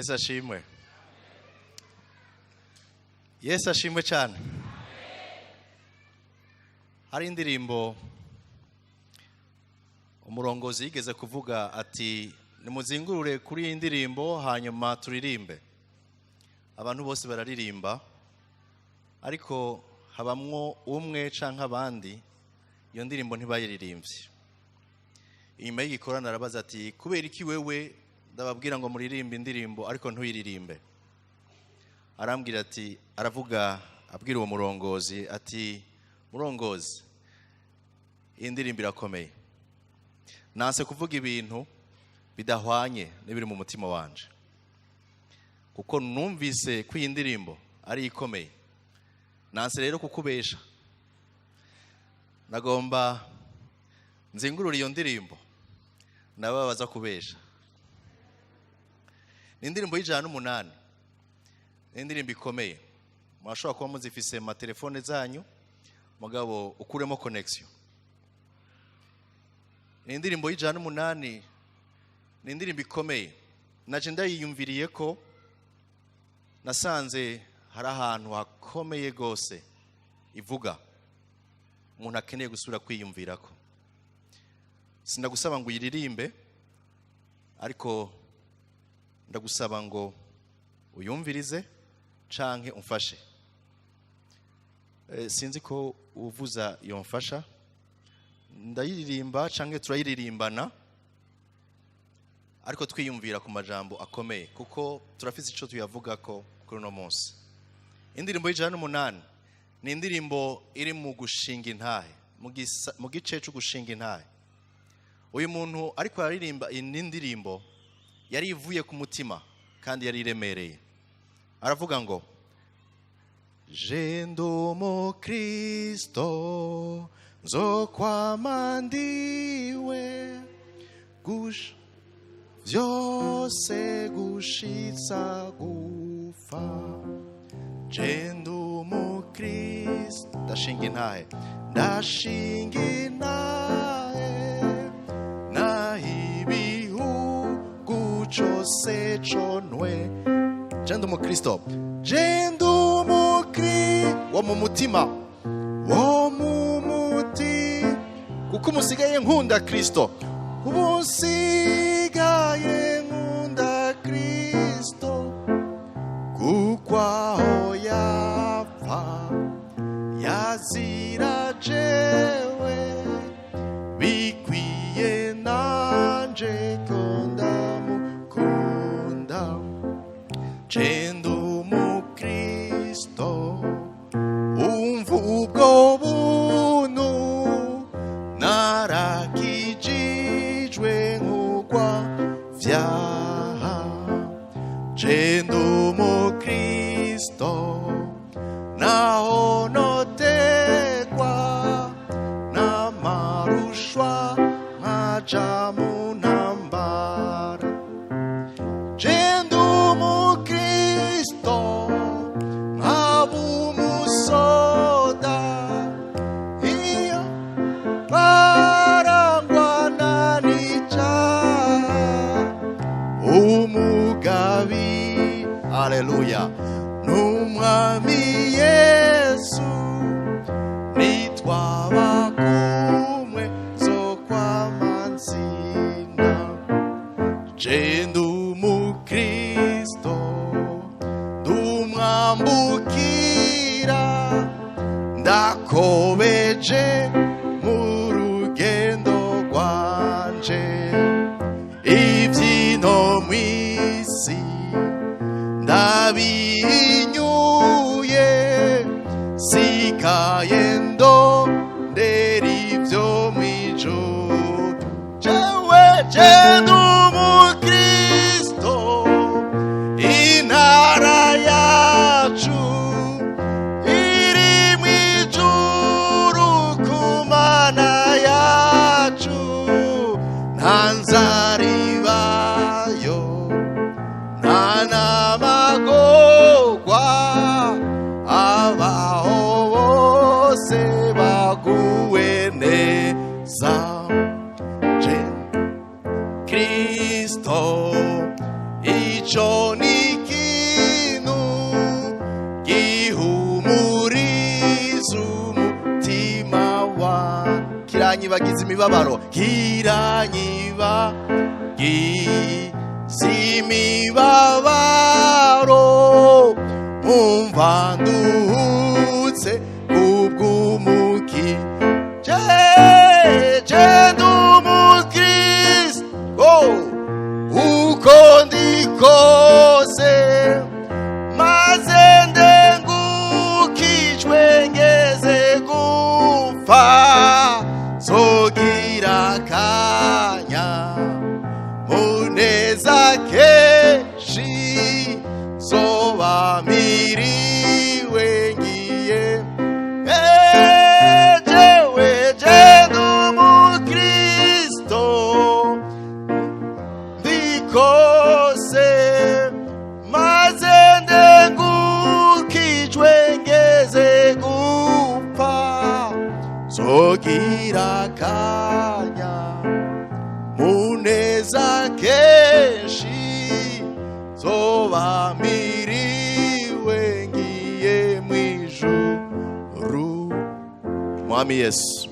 Yesu ashimwe. Yesu ashimwe cyane. Hari indirimbo umurongozi yigeze kuvuga ati: "Nimuzingurure kuri iyi ndirimbo, hanyuma turirimbe." Abantu bose bararirimba, ariko habamwo umwe canke abandi iyo ndirimbo ntibayiririmbye. Inyuma y'igikorana arabaza ati: "Kubera iki wewe ndababwira ngo muririmbe indirimbo ariko ntuyiririmbe?" Arambwira ati, aravuga abwira uwo murongozi ati: "Murongozi, iyi ndirimbo irakomeye. Nanse kuvuga ibintu bidahwanye n'ibiri mu mutima wanje, kuko numvise ko iyi ndirimbo ari ikomeye. Nanse rero kukubesha. Nagomba nzingurure iyo ndirimbo nababaza kubesha." Ni indirimbo y'108, ni indirimbo ikomeye. Murashobora kuba muzifise mu matelefone zanyu, mugabo ukuremo connection. Ni indirimbo y'108, ni indirimbo ikomeye. Naje ndayiyumviriye ko nasanze hari ahantu hakomeye rwose ivuga umuntu akeneye gusubira kwiyumvirako. Sindagusaba ngo uyiririmbe, ariko ndagusaba ngo uyumvirize canke umfashe. Sinzi ko uvuza iyo mfasha, ndayiririmba canke turayiririmbana, ariko twiyumvira ku majambo akomeye, kuko turafise ico tuyavuga ko kuri uno munsi. Indirimbo y'108 ni indirimbo iri mu gushinga intahe, mu gice cyo gushinga intahe. Uyu muntu ariko araririmba iyi ndirimbo yari ivuye ku mutima kandi yari iremereye. Aravuga ngo: "Je ndi umukristo, nzokwama ndiwe gusha vyose gushitsa gupfa. Je ndi umukristo, ndashinga intahe, ndashinga intahe, naho ibihugu cose conwe. Je ndi umukristo, je ndi umukristo wo mu mutima, wo mu mutima, kuko umusigaye nkunda Kristo, ubu nsigaye nkunda Kristo, kuko aho yapfa yazira jewe, bikwiye nanje ko ndamukunda. Je ndi umukristo, umva ubwo buntu, narakijijwe nkugwa vyaha. Je ndi umukristo, naho notekwa n'amarushwa nkaja mu ntambara. Je ndi umukristo, nkaba umusoda, iyo barangwana n'icyaha, umugabi, aleluya, n'umwami Yesu, nitwaba kumwe zo kwamanzina. Je ndi umukristo, ndumwambukira, ndakobeje mu rugendo rwanje. Ibyino mw'isi ndabinyuye, sikaye ndondera ibyo mw'ijuru. Jewe je ndi umukristo, intara yacu iri mw'ijuru, ku Mana yacu nta nzara ibayo, nta n'amagorwa, abaho bose baguwe neza. Je Kristo, ico ni Kiranyibagiza imibabaro, kiranyibagiza imibabaro, umva nduhutse kubw'umuki jeje ndi umukristo uko ndi kose, maze ndengukijwe ngeze gupfa, nzogira akanya muneza kenshi, nzoba miriwe ngiye. Jewe je ndi umukristo ndikose, maze ndengukijwe ngeze gupfa, nzogira akanya muneza kenshi, nzoba miriwe ngiye mw'ijuru. Mwami Yesu,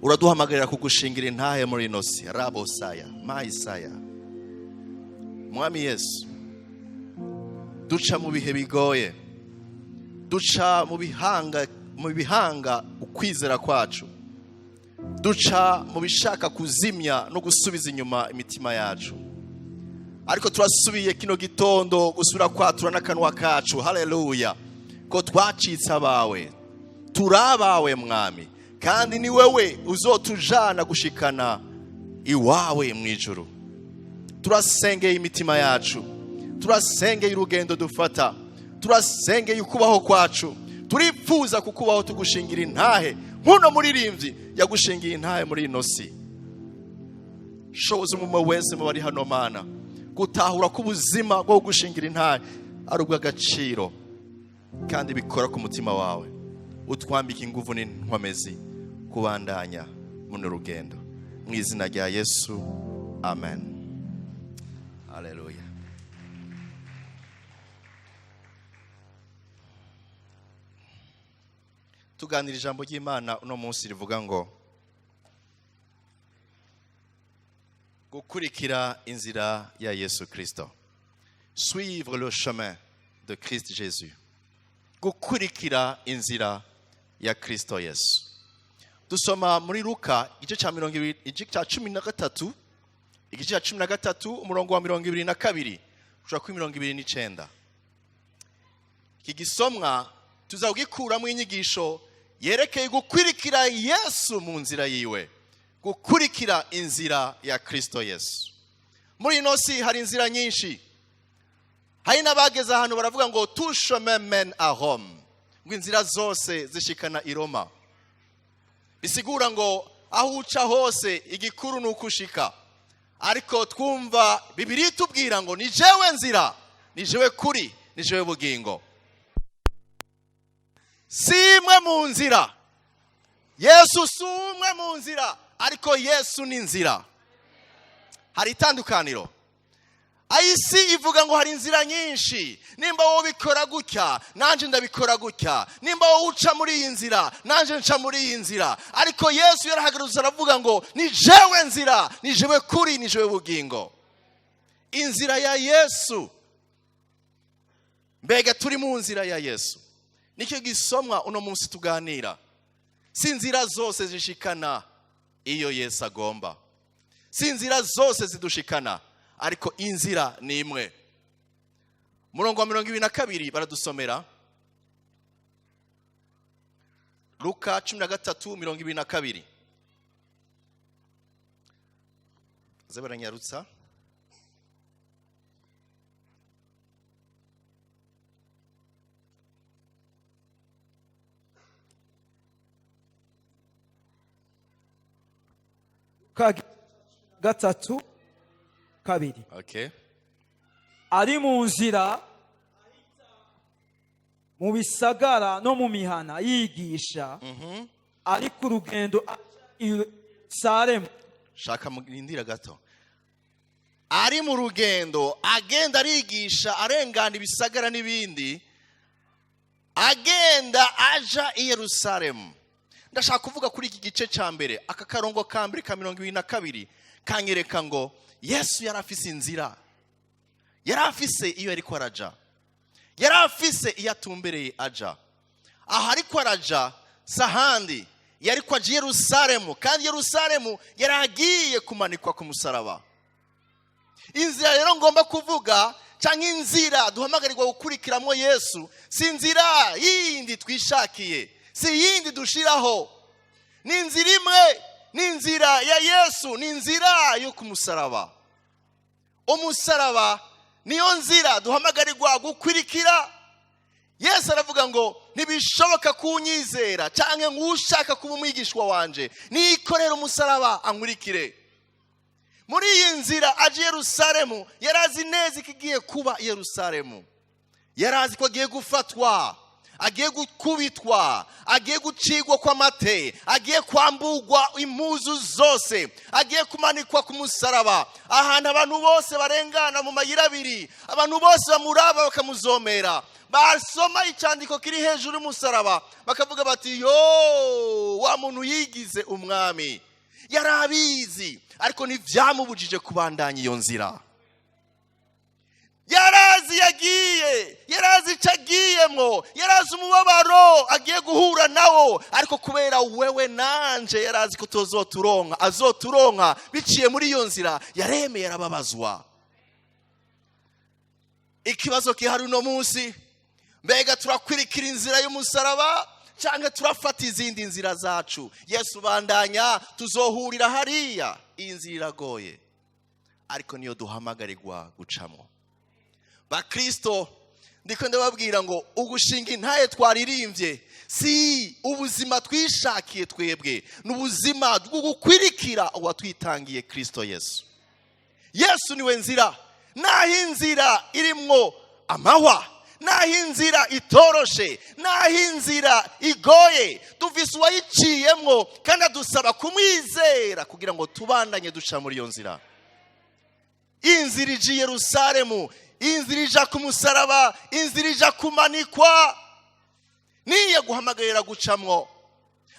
uraduhamagarira kugushingira intahe muri ino si rabosaya mayisaya. Mwami Yesu, duca mu bihe bigoye, duca mu bihanga ukwizera kwacu, duca mu bishaka kuzimya no gusubiza inyuma imitima yacu, ariko turasubiye kino gitondo gusubira kwatura n'akanwa kacu, haleluya, ko twacitse abawe, turabawe Mwami, kandi ni wewe uzotujana gushikana iwawe mu ijuru. Turasengeye imitima yacu, turasengeye urugendo dufata, turasengeye ukubaho kwacu. Turipfuza kukubaho tugushingira intahe nk'uno muririmbyi yagushingiye intahe muri ino si. Shoboza umwe wese mu bari hano, Mana, gutahura ko ubuzima bwo gushingira intahe ari ubw'agaciro kandi bikora ku mutima wawe. Utwambika ingufu n'inkomezi kubandanya muno rugendo, mu izina rya Yesu, amen. Haleluya. Tuganira ijambo ry'Imana uno munsi rivuga ngo gukurikira inzira ya Yesu Kristo, suivre le chemin de Christ Jésus, gukurikira inzira ya Kristo Yesu. Dusoma muri Luka igice cya 20, igice cya 13, igice cya 13, umurongo wa 22 ushobora kuri 29. Iki gisomwa tuzawugikuramo inyigisho yerekeye gukurikira Yesu mu nzira yiwe, gukurikira inzira ya Kristo Yesu. Muri ino si hari inzira nyinshi, hari n'abageze ahantu baravuga ngo "Tout chemin mène à Rome", ngo inzira zose zishikana i Roma, bisigura ngo aho uca hose igikuru ni uko ushika. Ariko twumva Bibiliya itubwira ngo ni jewe nzira, ni jewe kuri, ni jewe bugingo. Si imwe mu nzira. Yesu si umwe mu nzira, ariko Yesu ni inzira. Hari itandukaniro. Ayisi ivuga ngo hari inzira nyinshi, nimba wowe ubikora gutya nanjye ndabikora gutya, nimba wowe uca muri iyi nzira nanjye nca muri iyi nzira. Ariko Yesu yarahagarutse aravuga ngo ni jewe nzira, ni jewe kuri, ni jewe bugingo. Inzira ya Yesu. Mbega turi mu nzira ya Yesu? Nicyo gisomwa uno munsi tuganira. Si inzira zose zishikana iyo Yesu agomba, si inzira zose zidushikana, ariko inzira ni imwe. Murongo wa 22 baradusomera, Luka 13:22. Ze baranyarutsa. Ka 3:2. Okay. Ari mu nzira, mu bisagara no mu mihana yigisha, ari ku rugendo aja i Yerusalemu. Shaka murindira gato. Ari mu rugendo agenda arigisha, arengana ibisagara n'ibindi, agenda aja i Yerusalemu. Ndashaka kuvuga kuri iki gice cya mbere. Aka karongo ka mbere ka 22 kanyereka ngo Yesu yari afise inzira, yari afise iyo ariko araja, yari afise iyo atumbereye aja. Aha ariko araja si ahandi, yari ko aja i Yerusalemu, kandi Yerusalemu yari agiye kumanikwa ku musaraba. Inzira rero ngomba kuvuga, cyangwa inzira duhamagarirwa gukurikiramo Yesu, si inzira yindi twishakiye, si yindi dushiraho, ni inzira imwe, ni inzira ya Yesu, ni inzira yo ku musaraba. Umusaraba niyo nzira duhamagarirwa gukurikira. Yesu aravuga ngo ntibishoboka kunyizera cyangwa ngo ushaka kuba umwigishwa wanje nikorera umusaraba ankurikire. Muri iyi nzira aje i Yerusalemu, yari azi neza ikigiye kuba i Yerusalemu. Yari azi ko agiye gufatwa, agiye gukubitwa, agiye gucigwa kw'amate, agiye kwambugwa impuzu zose, agiye kumanikwa ku musaraba, ahantu abantu bose barengana mu mayira abiri, abantu bose bamuraba bakamuzomera, basoma icyandiko kiri hejuru y'umusaraba bakavuga bati: "Yo, wa muntu yigize umwami." Yari abizi, ariko ntibyamubujije kubandanya iyo nzira. Yarazi yagiye, yarazi icyo agiyemo, yarazi umubabaro agiye guhura nawo, ariko kubera wewe nanje yarazi ko tuzoturonka, azoturonka biciye muri iyo nzira. Yaremeye arababazwa. Ikibazo gihari uno munsi: mbega turakwirikira inzira y'umusaraba cyangwa turafata izindi nzira zacu? Yesu bandanya, tuzohurira hariya. Iyi nzira iragoye, ariko niyo duhamagarirwa gucamo. Bakristo, ndiko ndababwira ngo ugushinga intaye twaririmbye si ubuzima twishakiye twebwe, ni ubuzima bwo gukwirikira uwatwitangiye, Kristo Yesu. Yesu niwe nzira. Naho inzira irimwo amahwa, naho inzira itoroshe, naho inzira igoye, dufise uwayiciyemwo kandi adusaba kumwizera kugira ngo tubandanye duca muri iyo nzira. Inzira ija i Yerusalemu, inzira ija ku musaraba, inzira ija kumanikwa, niyo guhamagarira gucamwo.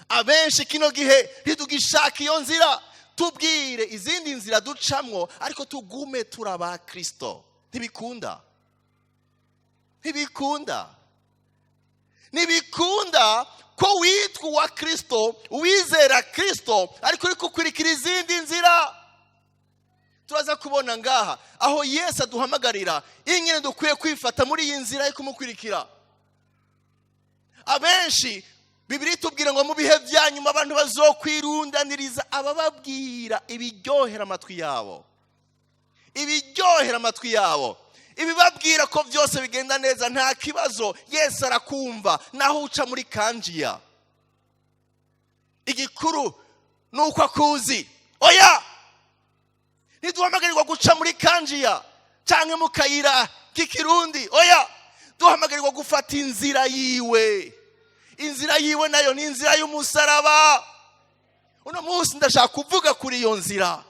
Abenshi kino gihe ntitugishaka iyo nzira. Tubwire izindi nzira ducamwo, ariko tugume turi aba Kristo. Ntibikunda, ntibikunda, ntibikunda ko witwa uwa Kristo, wizera Kristo, ariko uri gukurikira izindi nzira. Turaza kubona ngaha aho Yesu aduhamagarira ingene dukwiye kwifata muri iyi nzira yo kumukurikira. Abenshi, Bibiliya itubwira ngo mu bihe bya nyuma abantu bazokwirundaniriza abababwira ibiryohera amatwi yabo, ibiryohera amatwi yabo, ibibabwira ko byose bigenda neza, nta kibazo, Yesu arakumva naho uca muri kanjiya, igikuru ni uko akuzi. Oya, ntiduhamagarirwa guca muri kanjiya cyangwa mu kayira k'ikirundi. Oya, duhamagarirwa gufata inzira yiwe. Inzira yiwe nayo ni inzira y'umusaraba. Uno munsi ndashaka kuvuga kuri iyo nzira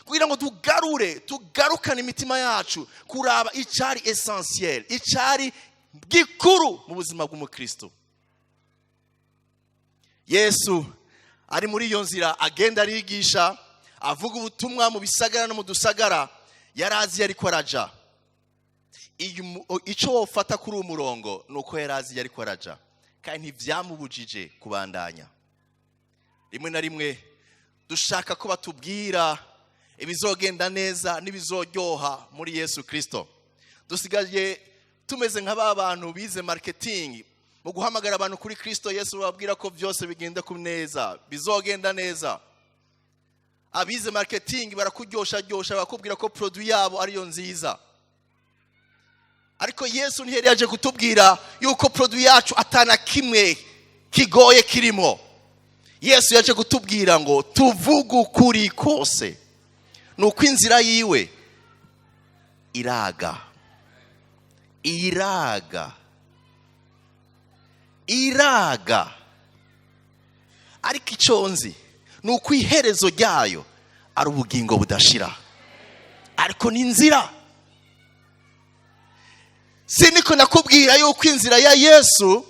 kugira ngo tugarure, tugarukane imitima yacu kuraba icyari essentiel, icyari gikuru mu buzima bw'umukristo. Yesu ari muri iyo nzira, agenda arigisha, avuga ubutumwa mu bisagara no mu dusagara. Yari azi yariko araja. Icyo wofata kuri uwo murongo ni uko yari azi yariko araja, kandi ntibyamubujije kubandanya. Rimwe na rimwe dushaka ko batubwira ibizogenda neza n'ibizoryoha muri Yesu Kirisito. Dusigaye tumeze nka ba bantu bize marketing mu guhamagara abantu kuri Kirisito Yesu, bababwira ko byose bigenda ku neza, bizogenda neza. Abize marketing barakuryosharyoshya, bakubwira ko produit yabo ariyo nziza, ariko Yesu ntiyari yaje kutubwira yuko produit yacu atana kimwe kigoye kirimo. Yesu yaje kutubwira ngo tuvuge ukuri kose, ni uko inzira yiwe iraga, iraga, iraga, ariko icyo nzi ni uko iherezo ryayo ari ubugingo budashira. Ariko ni inzira. Si niko nakubwira yuko inzira ya Yesu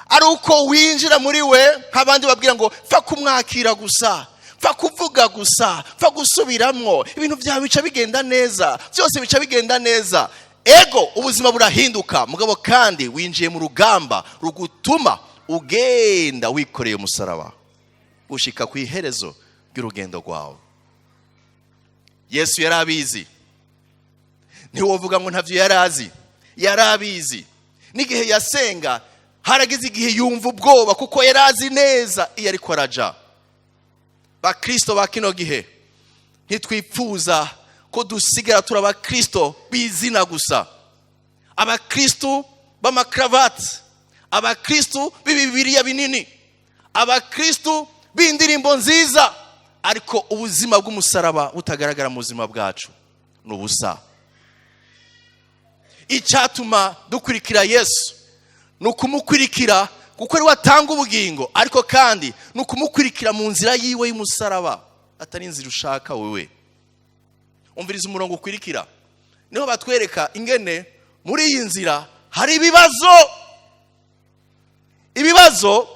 Ari uko winjira muri we, nk'abandi babwira ngo pfa kumwakira gusa, pfa kuvuga gusa, pfa gusubiramwo, ibintu byawe bica bigenda neza, byose bica bigenda neza. Ego, ubuzima burahinduka, mugabo kandi winjiye mu rugamba rugutuma ugenda wikoreye umusaraba gushika ku iherezo ry'urugendo rwawe. Yesu yari abizi. Ntiwovuga ngo ntavyo yari azi. Yari abizi. N'igihe yasenga, harageze igihe yumva ubwoba, kuko yari azi neza iyo ariko araja. Bakristo ba kino gihe, ntitwipfuza ko dusigara turi abakristo b'izina gusa, abakristo b'amakaravati, abakristo b'ibibiriya binini, abakristo b'indirimbo nziza, ariko ubuzima bw'umusaraba butagaragara mu buzima bwacu. Ni ubusa. Icyatuma dukurikira Yesu ni ukumukurikira kuko ari we atanga ubugingo, ariko kandi ni ukumukurikira mu nzira yiwe y'umusaraba, atari inzira ushaka wewe. Umviriza umurongo ukurikira, niho batwereka ingene muri iyi nzira hari ibibazo. Ibibazo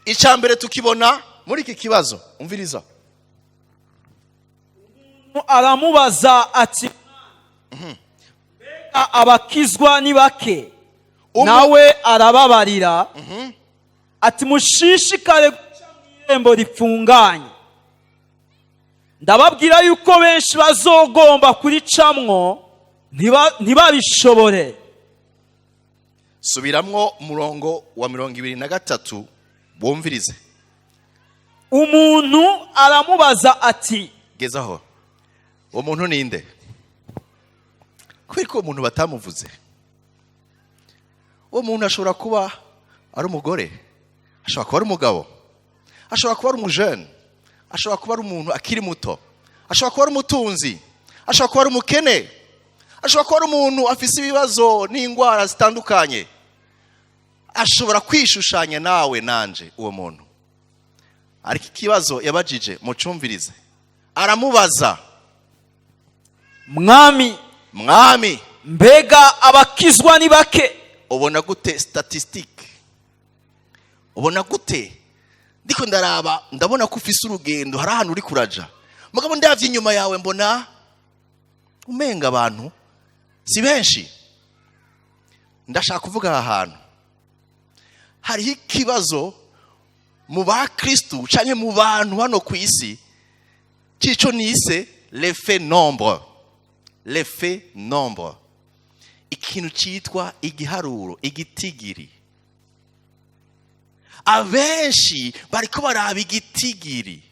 icya mbere tukibona muri iki kibazo. Umviriza. Aramubaza ati: "Mbega abakizwa ni bake?" Nawe arababarira ati: "Mushishikare guca mu irembo rifunganye. Ndababwira yuko benshi bazogomba kuricamwo, ntibabishobore." Subiramwo umurongo wa 23, bumvirize. Umuntu aramubaza ati: Gezaho. Uwo muntu ninde? Kubera ko uwo muntu batamuvuze. Uwo muntu ashobora kuba ari umugore, ashobora kuba ari umugabo, ashobora kuba ari umujene, ashobora kuba ari umuntu akiri muto, ashobora kuba ari umutunzi, ashobora kuba ari umukene, ashobora kuba ari umuntu afise ibibazo n'indwara zitandukanye, ashobora kwishushanya nawe nanje uwo muntu. Ariko ikibazo yabajije, mucumvirize. Aramubaza: "Mwami, "Mwami, mbega abakizwa ni bake?" Ubona gute statistique? Ubona gute? Ndiko ndaraba, ndabona ko ufise urugendo, hari ahantu uri kuraja, mugabo ndavye inyuma yawe mbona umenga abantu si benshi. Ndashaka kuvuga, aha hantu hariho ikibazo mu bakristu canke mu bantu hano ku isi c'ico nise l'effet nombre. L'effet nombre, ikintu cyitwa igiharuro, igitigiri. Abenshi bariko baraba igitigiri.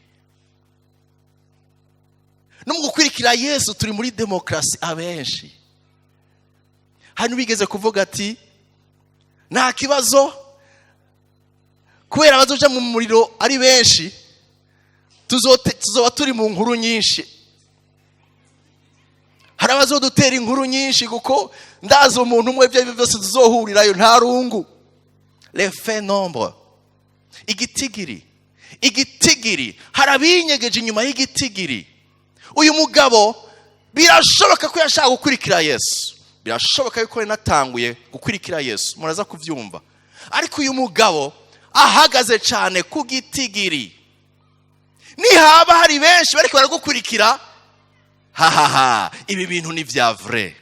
No mu gukurikira Yesu, turi muri demokarasi. Abenshi hano bigeze kuvuga ati: "Nta kibazo, kubera abazoja mu muriro ari benshi, tuzoba turi mu nkuru nyinshi, hari abazodutera inkuru nyinshi, kuko ndazi umuntu umwe, ibyo aribyo byose tuzohurirayo, nta rungu." L'effet nombre, igitigiri, igitigiri. Hari abinyegeje inyuma y'igitigiri. Uyu mugabo birashoboka ko yashaka gukurikira Yesu, birashoboka yuko yanatanguye gukurikira Yesu, muraza kubyumva. Ariko uyu mugabo ahagaze cyane ku gitigiri. Nihaba hari benshi bariko baragukurikira, hahaha, ibi bintu ni vya vrai,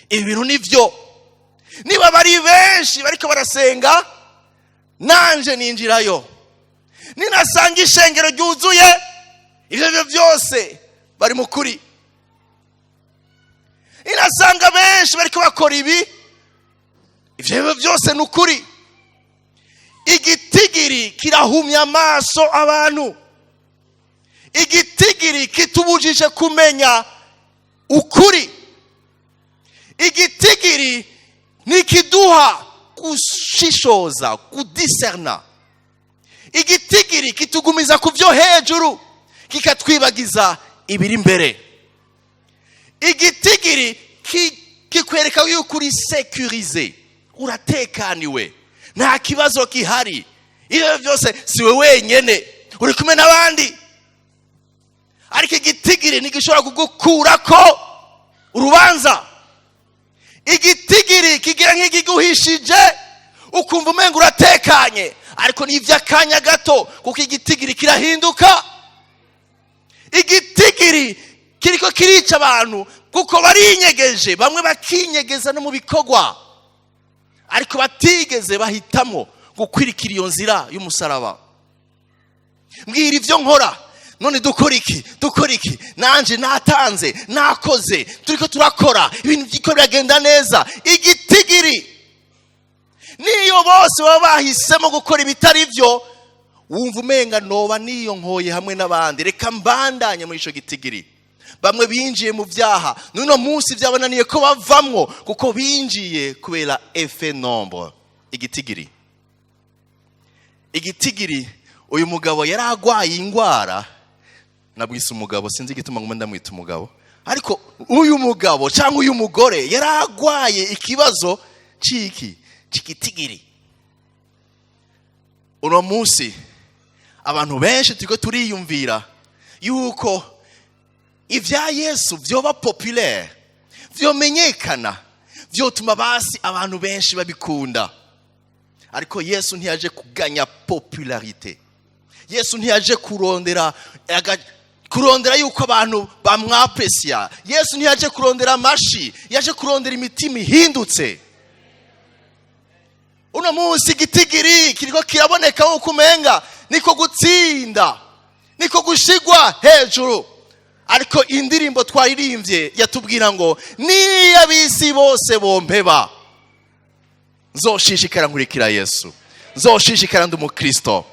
ibi bintu ni byo. Niba bari benshi bariko barasenga, nanje ninjirayo. Ninasanga ishengero ryuzuye, ibyo byo byose bari mu kuri. Ninasanga benshi bariko bakora ibi, ibyo byo byose ni ukuri. Igitigiri kirahumya amaso abantu. Igitigiri kitubujije kumenya ukuri. Igitigiri ntikiduha gushishoza, kudiserna. Igitigiri kitugumiza ku byo hejuru, kikatwibagiza ibiri imbere. Igitigiri kikwereka yuko uri sécurisé, uratekaniwe, nta kibazo gihari. Ibyo byose si we wenyine, uri kumwe n'abandi. Ariko igitigiri ntigishobora kugukurako urubanza. Igitigiri kigira nk'ikiguhishije. Ukumva umenga uratekanye, ariko ni iby'akanya gato, kuko igitigiri kirahinduka. Igitigiri kiriko kirica abantu, kuko barinyegeje, bamwe bakinyegeza no mu bikorwa, ariko batigeze bahitamo gukwirikira iyo nzira y'umusaraba. Mbwira ibyo nkora none, dukora iki? Dukora iki? Nanjye natanze, nakoze, turiko turakora, ibintu byiko biragenda neza. Igitigiri, niyo bose baba bahisemo gukora ibitari byo, wumva umenga noba niyo nkoye hamwe n'abandi, reka mbandanye muri icyo gitigiri. Bamwe binjiye mu byaha, n'uno munsi byabananiye ko bavamwo, kuko binjiye kubera effet nombre, igitigiri. Igitigiri. Uyu mugabo yari agwaye indwara, nabwise umugabo, sinzi igituma nguma ndamwita umugabo, ariko uyu mugabo cyangwa uyu mugore yari agwaye ikibazo c'iki? C'igitigiri. Uno munsi abantu benshi turiko turiyumvira yuko ibya Yesu vyoba populaire, vyomenyekana, vyotuma basi abantu benshi babikunda. Ariko Yesu ntiyaje kuganya popularité. Yesu ntiyaje kurondera yuko abantu bamwapresiya. Yesu ntiyaje kurondera amashi, yaje kurondera imitima ihindutse. Uno munsi igitigiri kiriko kiraboneka nk'uko umenga niko gutsinda, niko gushigwa hejuru, ariko indirimbo twaririmbye yatubwira ngo niyo ab'isi bose bompeba, nzoshishikara nkurikira Yesu, nzoshishikara ndi umukristo.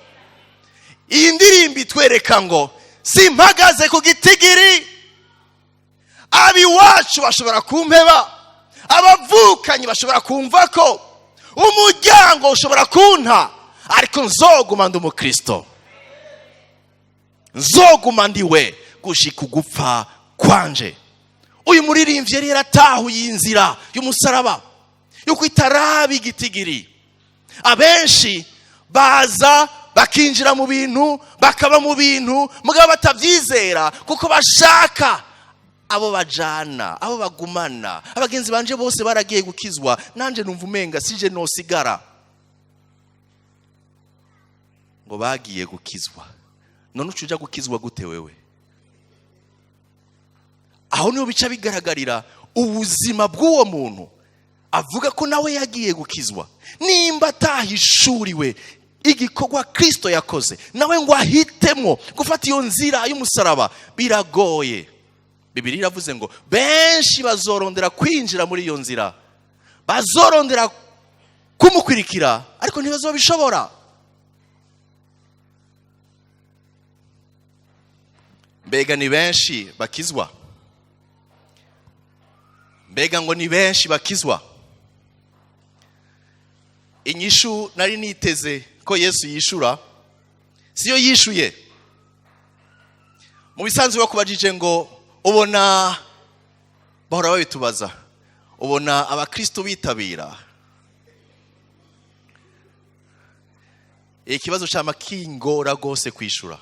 Iyi ndirimbo itwereka ngo simpagaze ku gitigiri. Abiwacu bashobora kumpeba, abavukanyi bashobora kumva ko umuryango ushobora kunta, ariko nzoguma ndi umukristo, nzoguma ndiwe gushika ugupfa kwanje. Uyu muririmbyi yari yaratahuye inzira y'umusaraba, yuko itaraba igitigiri. Abenshi baza bakinjira mu bintu, bakaba mu bintu, mugabo batabyizera, kuko bashaka abo bajana, abo bagumana. Abagenzi banje bose baragiye gukizwa, nanje numva umenga sije nosigara. Ngo bagiye gukizwa, none uca uja gukizwa gute wewe? Aho niho bica bigaragarira ubuzima bw'uwo muntu avuga ko nawe yagiye gukizwa. Nimba atahishuriwe igikorwa Kirisito yakoze, nawe ngo ahitemo gufata iyo nzira y'umusaraba, biragoye. Bibiliya iravuze ngo benshi bazorondera kwinjira muri iyo nzira, bazorondera kumukurikira, ariko ntibazobishobora. Mbega ni benshi bakizwa? Mbega ngo ni benshi bakizwa? Inyishu nari niteze ko Yesu yishura siyo yishuye. Mu bisanzwe bakubajije ngo ubona, bahora babitubaza, ubona abakristo bitabira? Ikibazo cya makingora rwose kwishura,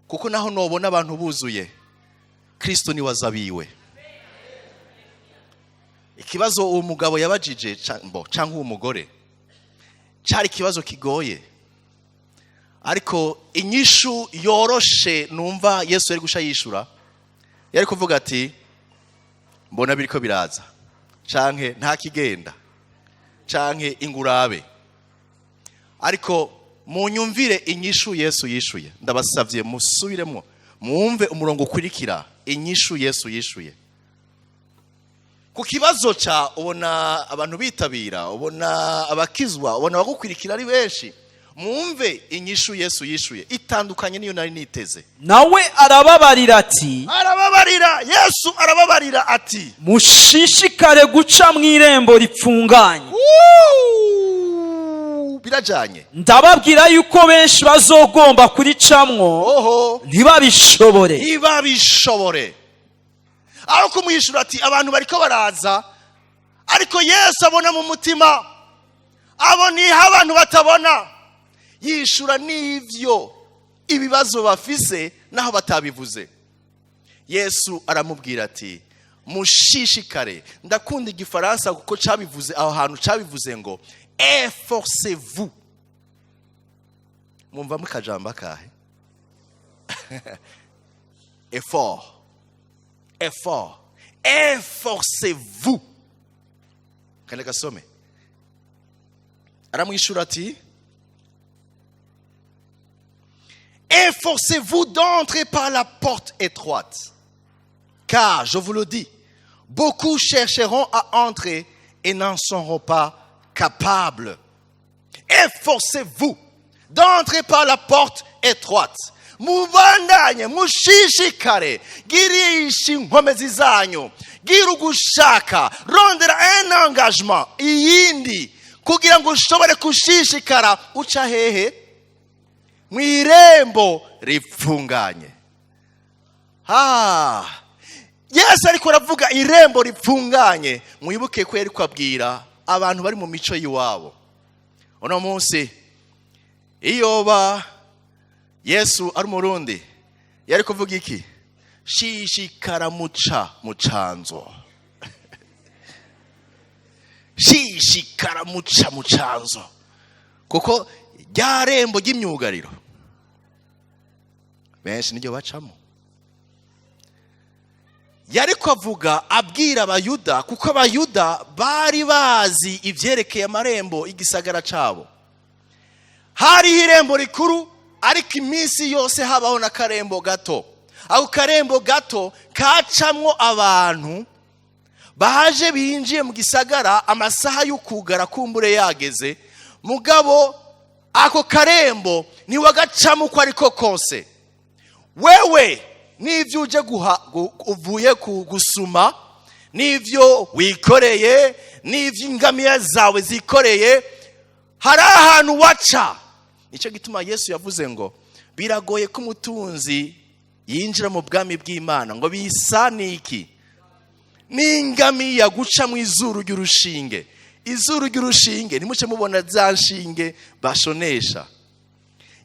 kuko naho nobona abantu buzuye, Kristo niwe azabiwe. Ikibazo uwo mugabo yabajije cyangwa uwo mugore cyari ikibazo kigoye, ariko inyishu yoroshe numva Yesu yari gusha yishura, yari kuvuga ati mbona biriko biraza, canke nta kigenda, canke ingurabe. Ariko munyumvire inyishu Yesu yishuye, ndabasavye musubiremo mwumve umurongo ukurikira inyishu Yesu yishuye ku kibazo ca ubona abantu bitabira, ubona abakizwa, ubona abagukurikira ari benshi. Mwumve inyishu Yesu yishuye itandukanye niyo nari niteze. Nawe arababarira ati, Arababarira, Yesu arababarira ati, mushishikare guca mu irembo ripfunganye. Wuuu, birajanye. Ndababwira yuko benshi bazogomba kuricamwo Oho, ntibabishobore. Ntibabishobore. Aho kumwishura ati abantu bariko baraza, ariko Yesu abona mu mutima, abona ihe abantu batabona, yishura n'ivyo ibibazo bafise naho batabivuze. Yesu aramubwira ati Mushishikare. Ndakunda igifaransa kuko cabivuze aho hantu, cabivuze ngo "efforcez-vous". Mumva mukajambo akahe? Effort, effort, efforcez-vous. Kandi gasome. Aramwishura ati: "Efforcez-vous d'entrer par la porte étroite, car je vous le dis, beaucoup chercheront à entrer et n'en seront pas capables." Efforcez-vous d'entrer par la porte étroite. Mubandanye, mushishikare, girisha inkomezi zanyu, gira ugushaka, rondera un engagement iyindi kugira ngo ushobore gushishikara uca hehe? Mu irembo ripfunganye. Ah, Yesu ariko aravuga irembo ripfunganye, mwibuke ko yari kwabwira abantu bari mu mico y'iwabo. Uno munsi iyoba Yesu ari umurundi, yari kuvuga iki? Shishikara muca mucanzo, shishikara muca mucanzo, kuko rya rembo ry'imyugariro benshi niryo bacamo. Yari avuga abwira abayuda, kuko abayuda bari bazi ibyerekeye amarembo y'igisagara cyabo. Hariho irembo rikuru, ariko iminsi yose habaho n'akarembo gato. Ako karembo gato kacamwo abantu baje binjiye mu gisagara amasaha y'ukugara kumbure yageze. Mugabo ako karembo ntiwagacamo uko ariko kose. Wewe n'ibyo uje guha uvuye gusuma, n'ibyo wikoreye, n'ibyo ingamiya zawe zikoreye, hari ahantu waca. Nicyo gituma Yesu yavuze ngo biragoye ko umutunzi yinjira mu bwami bw'Imana, ngo bisa n'iki? N'ingamiya guca mu izuru ry'urushinge. Izuru ry'urushinge, ntimuce mubona za nshinge bashonesha.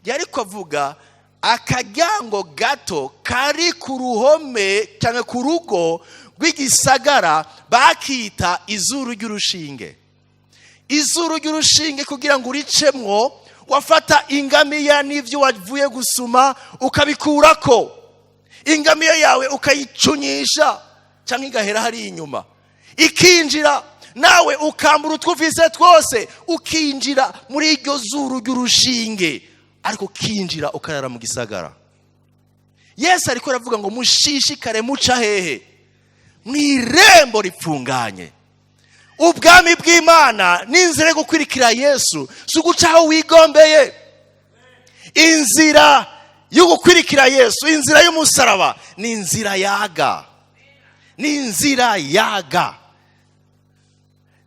Yari avuga akaryango gato kari ku ruhome cyangwa ku rugo rw'igisagara, bakita izuru ry'urushinge. Izuru ry'urushinge, kugira ngo uricemwo, wafata ingamiya n'ibyo wavuye gusuma ukabikurako, ingamiya yawe ukayicunyisha cyangwa igahera hariya inyuma, ikinjira, nawe ukambura utwo ufise twose, ukinjira muri iryo zuru ry'urushinge, ariko ukinjira ukarara mu gisagara. Yesu ariko aravuga ngo mushishikare muca hehe? Mu irembo ripfunganye. Ubwami bw'Imana n'inzira yo gukurikira Yesu si uguca aho wigombeye. Inzira yo gukurikira Yesu, inzira y'umusaraba, ni inzira yaga, ni inzira yaga,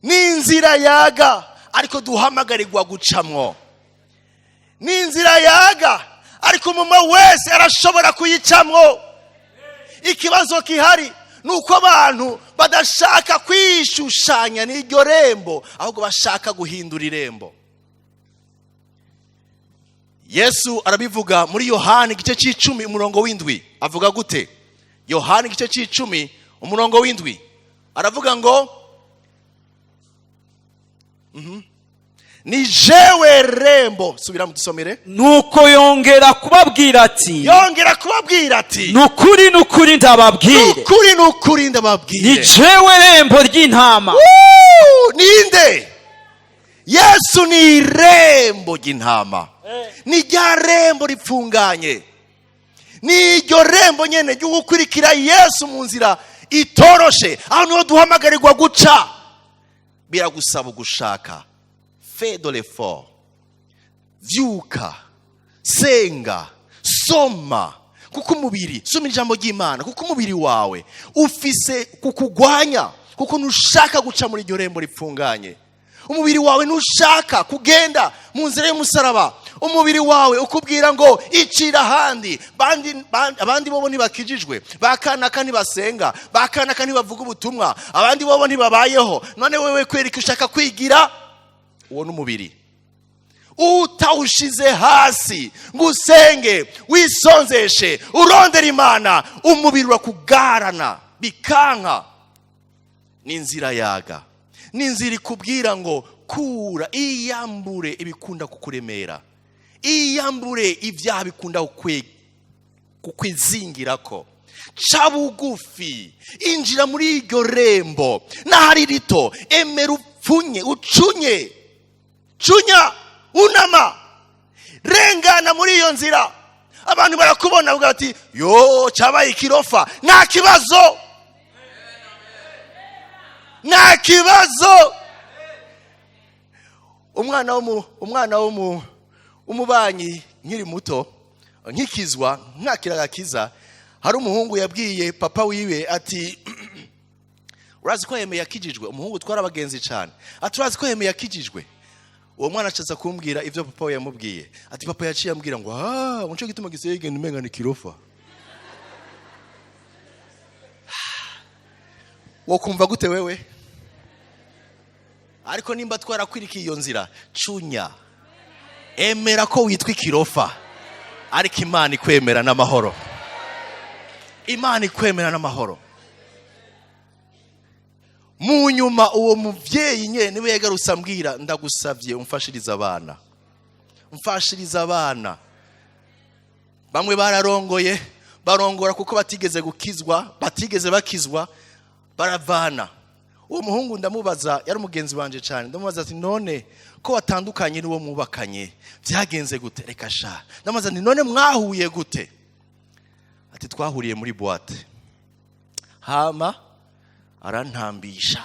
ni inzira yaga, ariko duhamagarirwa gucamwo. Ni inzira yaga, ariko umuntu wese arashobora kuyicamwo. Ikibazo gihari ni uko abantu badashaka kwishushanya n'iryo rembo, ahubwo bashaka guhindura irembo. Yesu arabivuga muri Yohani igice cy'icumi umurongo w'indwi. Avuga gute? Yohani igice cy'icumi umurongo w'indwi, aravuga ngo "Ni jewe rembo." Subira mudusomere. Nuko yongera kubabwira ati: Yongera kubabwira ati: "Nukuri, nukuri, ndababwire, "Nukuri, nukuri, ni ndababwire, jewe rembo ry'intama." Woo! Ninde? Yesu ni irembo ry'intama, ni rya rembo ripfunganye, ni iryo rembo nyene ryo gukurikira Yesu mu nzira itoroshe. Aho niho duhamagarirwa guca. Biragusaba gushaka, fais de l'effort, vyuka, senga, soma, kuko umubiri, soma ijambo ry'Imana, kuko umubiri wawe ufise kukugwanya, kuko ntushaka guca muri iryo rembo ripfunganye. Umubiri wawe ntushaka kugenda mu nzira y'umusaraba. Umubiri wawe ukubwira ngo icira ahandi. Abandi bobo ntibakijijwe, bakanaka ntibasenga, bakanaka ntibavuga ubutumwa, abandi bobo ntibabayeho, none wewe kwereka ushaka kwigira. Uwo n'umubiri utawushize hasi ngo usenge, wisonzeshe, urondera Imana, umubiri urakugarana bikanka. Ni inzira yaga, ni inzira ikubwira ngo kura, iyambure ibikunda kukuremera, iyambure ibyaha bikunda kukwizingirako, ca bugufi, injira muri iryo rembo n'ahari rito, emera upfunye, ucunye, cunya, unama, rengana muri iyo nzira. Abantu barakubona bavuga bati yo cyabaye ikirofa. Nta kibazo, nta kibazo. Umwana w'umubanyi, nkiri muto, nkikizwa, nkakira agakiza, hari umuhungu yabwiye papa wiwe ati: "Urazi ko yemeye yakijijwe?" Umuhungu twari abagenzi cyane. Ati: "Urazi ko yemeye yakijijwe?" Uwo mwana acaza kumbwira ibyo papa we yamubwiye, ati: "Papa yaciye ambwira ngo: 'Ah, nico gituma gisigaye genda umenga ni kirofa.'" Wokumva gute wewe? Ariko nimba twarakwirikiye iyo nzira, cunya, emera ko witwa ikirofa, ariko Imana ikwemera n'amahoro, Imana ikwemera n'amahoro. Mu nyuma uwo mubyeyi nyine niwe yagarutse ambwira: "Ndagusabye umfashirize abana, umfashirize abana." Bamwe bararongoye, barongora kuko batigeze gukizwa, batigeze bakizwa, baravana. Uwo muhungu ndamubaza, yari umugenzi wanje cyane, ndamubaza ati: "None ko watandukanye n'uwo mwubakanye, byagenze gute?" "Reka sha." Ndamubaza nti: "None mwahuye gute?" Ati: "Twahuriye muri boîte, hama arantambisha,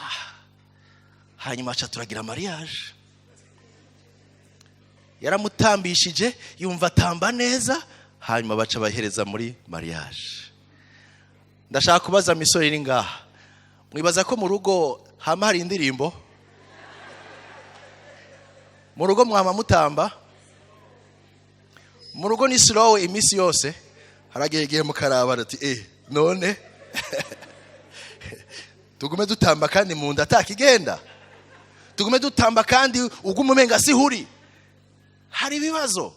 hanyuma aca turagira mariage." Yaramutambishije, yumva atamba neza, hanyuma baca bahereza muri mariage. Ndashaka kubaza misore iri ngaha: mwibaza ko mu rugo hama hari indirimbo? Mu rugo mwama mutamba? Mu rugo ni slow iminsi yose? Haragiye igihe mukaraba ati: "Eh, none tugume dutamba kandi mu nda atakigenda? Tugume dutamba kandi uguma umenga sihuri hari ibibazo?"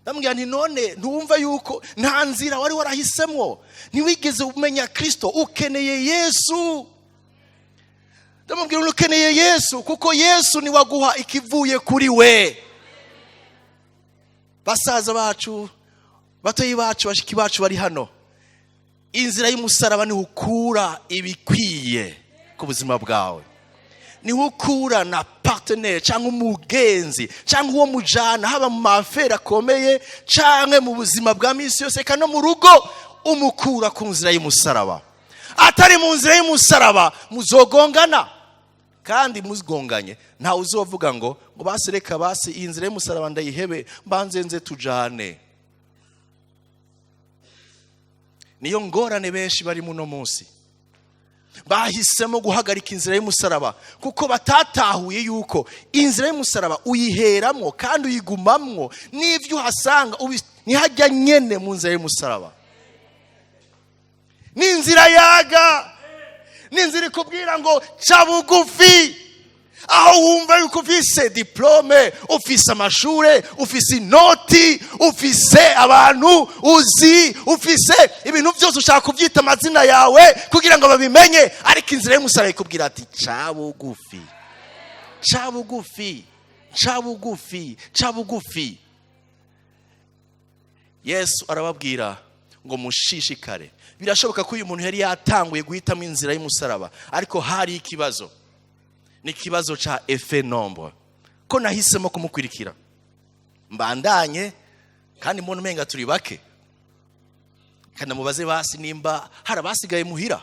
Ndamubwira nti: "None ntiwumva yuko nta nzira wari warahisemo? Ntiwigeze umenya Kirisito. Ukeneye Yesu." Ndamubwira: "Ukeneye Yesu, kuko Yesu niwe aguha ikivuye kuri we." Basaza bacu, batoyi bacu, bashiki bacu bari hano, inzira y'umusaraba niho ukura ibikwiye ku buzima bwawe, niho ukura na partenaire cyangwa umugenzi cyangwa uwo mujana, haba mu ma affaires akomeye cyangwa mu buzima bwa minsi yose, eka no mu rugo, umukura ku nzira y'umusaraba. Atari mu nzira y'umusaraba, muzogongana, kandi muzigonganye ntawe uzovuga ngo basi reka basi iyi nzira y'umusaraba ndayihebe, mbanze nze tujane. Niyo ngorane benshi bari muno munsi, bahisemo guhagarika inzira y'umusaraba kuko batatahuye yuko inzira y'umusaraba uyiheramwo kandi uyigumamwo, n'ibyo uhasanga ntihajya nyene mu nzira y'umusaraba. Ni inzira yaga, ni inzira ikubwira ngo ca bugufi. Aho wumva yuko ufise diplôme, ufise amashure, ufise inoti, ufise abantu uzi, ufise ibintu byose, ushaka kubyita amazina yawe kugira ngo babimenye, ariko inzira y'umusaraba ikubwira ati: "Ca bugufi, ca bugufi, ca bugufi, ca bugufi." Yesu arababwira ngo mushishikare. Birashoboka ko uyu muntu yari yatanguye guhitamo inzira y'umusaraba, ariko hari ikibazo, ni ikibazo ca effet nombre: ko nahisemo kumukurikira, mbandanye kandi mbona umenga turi bake, kandi mubaze basi nimba hari abasigaye muhira,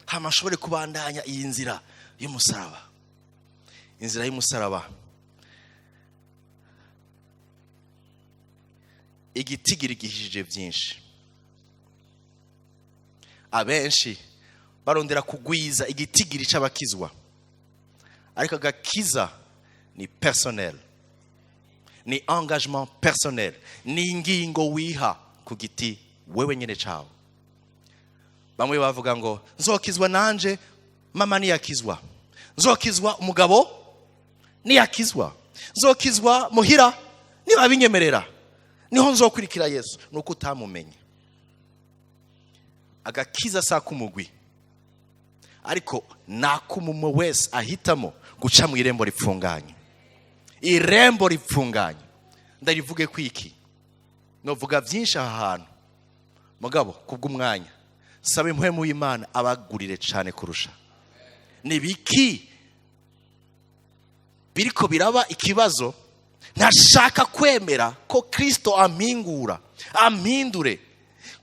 hama nshobore kubandanya iyi nzira y'umusaraba. Inzira y'umusaraba, igitigiri gihishije byinshi. Abenshi barondera kugwiza igitigiri c'abakizwa, ariko agakiza ni personnel, ni engagement personnel, ni ingingo wiha ku giti wewe nyine cawe. Bamwe bavuga ngo: "Nzokizwa nanje mama niyakizwa, nzokizwa umugabo niyakizwa, nzokizwa muhira niba binyemerera, niho nzokurikira Yesu." Nuko utamumenye. Agakiza sa kumugwi. Ariko nakumumwe wese ahitamo guca mu irembo ripfunganye. Irembo ripfunganye ndarivuge kwiki, novuga byinshi aha hantu, mugabo kubw'umwanya saba impwemu y'Imana abagurire cyane kurusha. Nibiki biriko biraba ikibazo? Ntashaka kwemera ko Kristo ampingura, ampindure,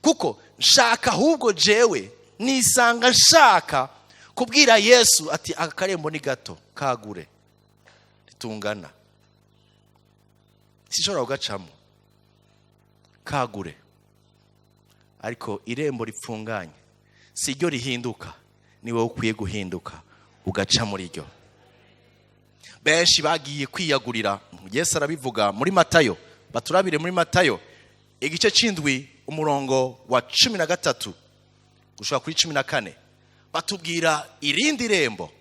kuko nshaka ahubwo jewe nisanga nshaka kubwira Yesu ati aka karembo ni gato, kagure, ritungana, sinshobora kugacamo, kagure. Ariko irembo ripfunganye si ryo rihinduka, ni wowe ukwiye guhinduka ugaca muri ryo. Benshi bagiye kwiyagurira. Yesu arabivuga muri Matayo, baturabire muri Matayo igice c'indwi umurongo wa 13 gushika kuri 14, batubwira irindi rembo.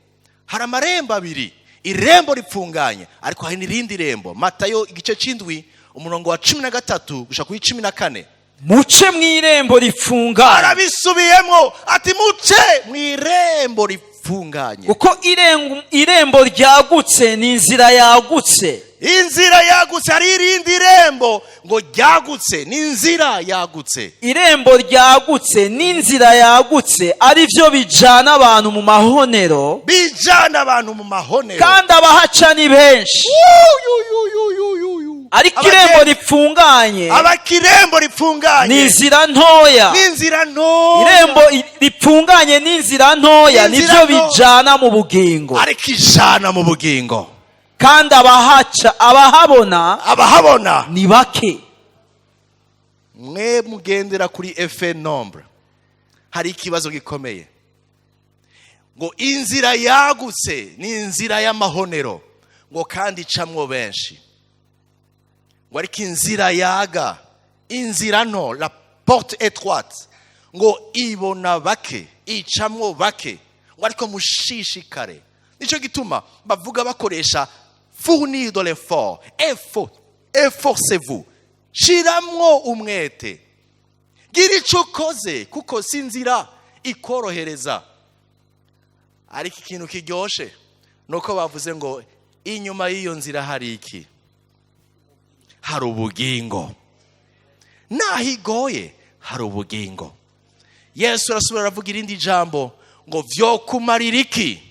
Hari amarembo abiri, irembo ripfunganye ariko hari n'irindi rembo. Matayo igice c'indwi umurongo wa 13 gushika kuri 14. Muce mw'irembo ripfunganye. Arabisubiyemo ati muce mw'irembo ripfunganye, kuko irembo ryagutse ni inzira yagutse. Inzira yagutse. Hari irindi rembo ngo ryagutse, ni inzira yagutse. Irembo ryagutse n'inzira yagutse ari byo bijana abantu mu mahonero, bijana abantu mu mahonero, kandi abahaca ni benshi. Ariko irembo ripfunganye, abakirembo ripfunganye ni inzira ntoya, n'inzira ntoya. Irembo ripfunganye n'inzira ntoya nibyo bijana mu bugingo, ariko ijana mu bugingo, kandi abahaca, abahabona, abahabona ni bake. Mwe mugendera kuri effet nombre, hari ikibazo gikomeye. Ngo inzira yagutse ni inzira y'amahonero, ngo kandi icamwo benshi. Ngo ariko inzira yaga, inzira nto, la porte étroite, ngo ibona bake, icamwo bake. Ngo ariko mushishikare. Nicyo gituma bavuga bakoresha fournir de l'effort, effort, efforcez-vous, shiramwo umwete, gira icyo ukoze, kuko si inzira ikorohereza. Ariko ikintu kiryoshe nuko bavuze ngo inyuma y'iyo nzira hari iki? Hari ubugingo. Naho igoye hari ubugingo. Yesu arasubira aravuga irindi jambo ngo vyo kumarira iki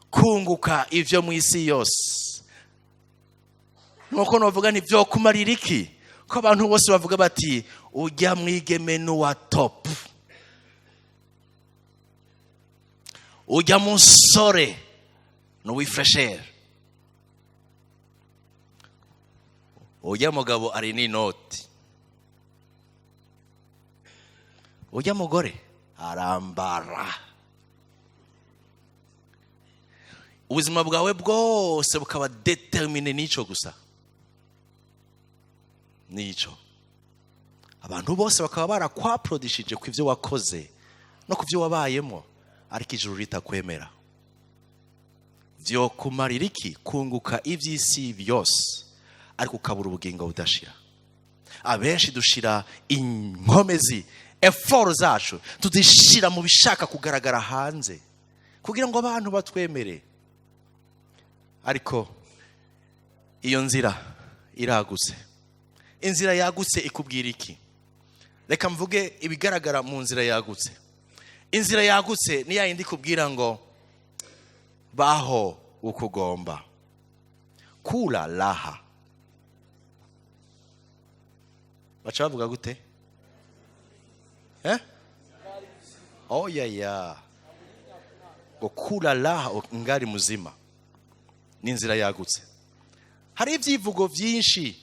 kunguka ivyo mu isi yose? Nuko novuga nti vyo kumarira iki ko abantu bose bavuga bati ujya mwigeme n'uwa top, ujya musore n'uwifreshere, ujya mugabo ari n'inoti, ujya mugore arambara. Ubuzima bwawe bwose bukaba determine n'ico gusa, nico. Abantu bose bakaba barakwaprodishije ku ivyo wakoze no ku vyo wabayemo, ariko ijuru ritakwemera. Vyo kumarira iki kunguka ivy'isi byose ariko ukabura ubugingo budashira? Abenshi dushira inkomezi, effort zacu tuzishira mu bishaka kugaragara hanze kugira ngo abantu batwemere. Ariko iyo nzira iragutse. Inzira yagutse ikubwira iki? Reka mvuge ibigaragara mu nzira yagutse. Inzira yagutse ni yayindi ikubwira ngo baho ukugomba, kula laha. Baca bavuga gute? Oh ya ya, ngo kula laha ngari muzima. Ni inzira yagutse. Hari ibyivugo byinshi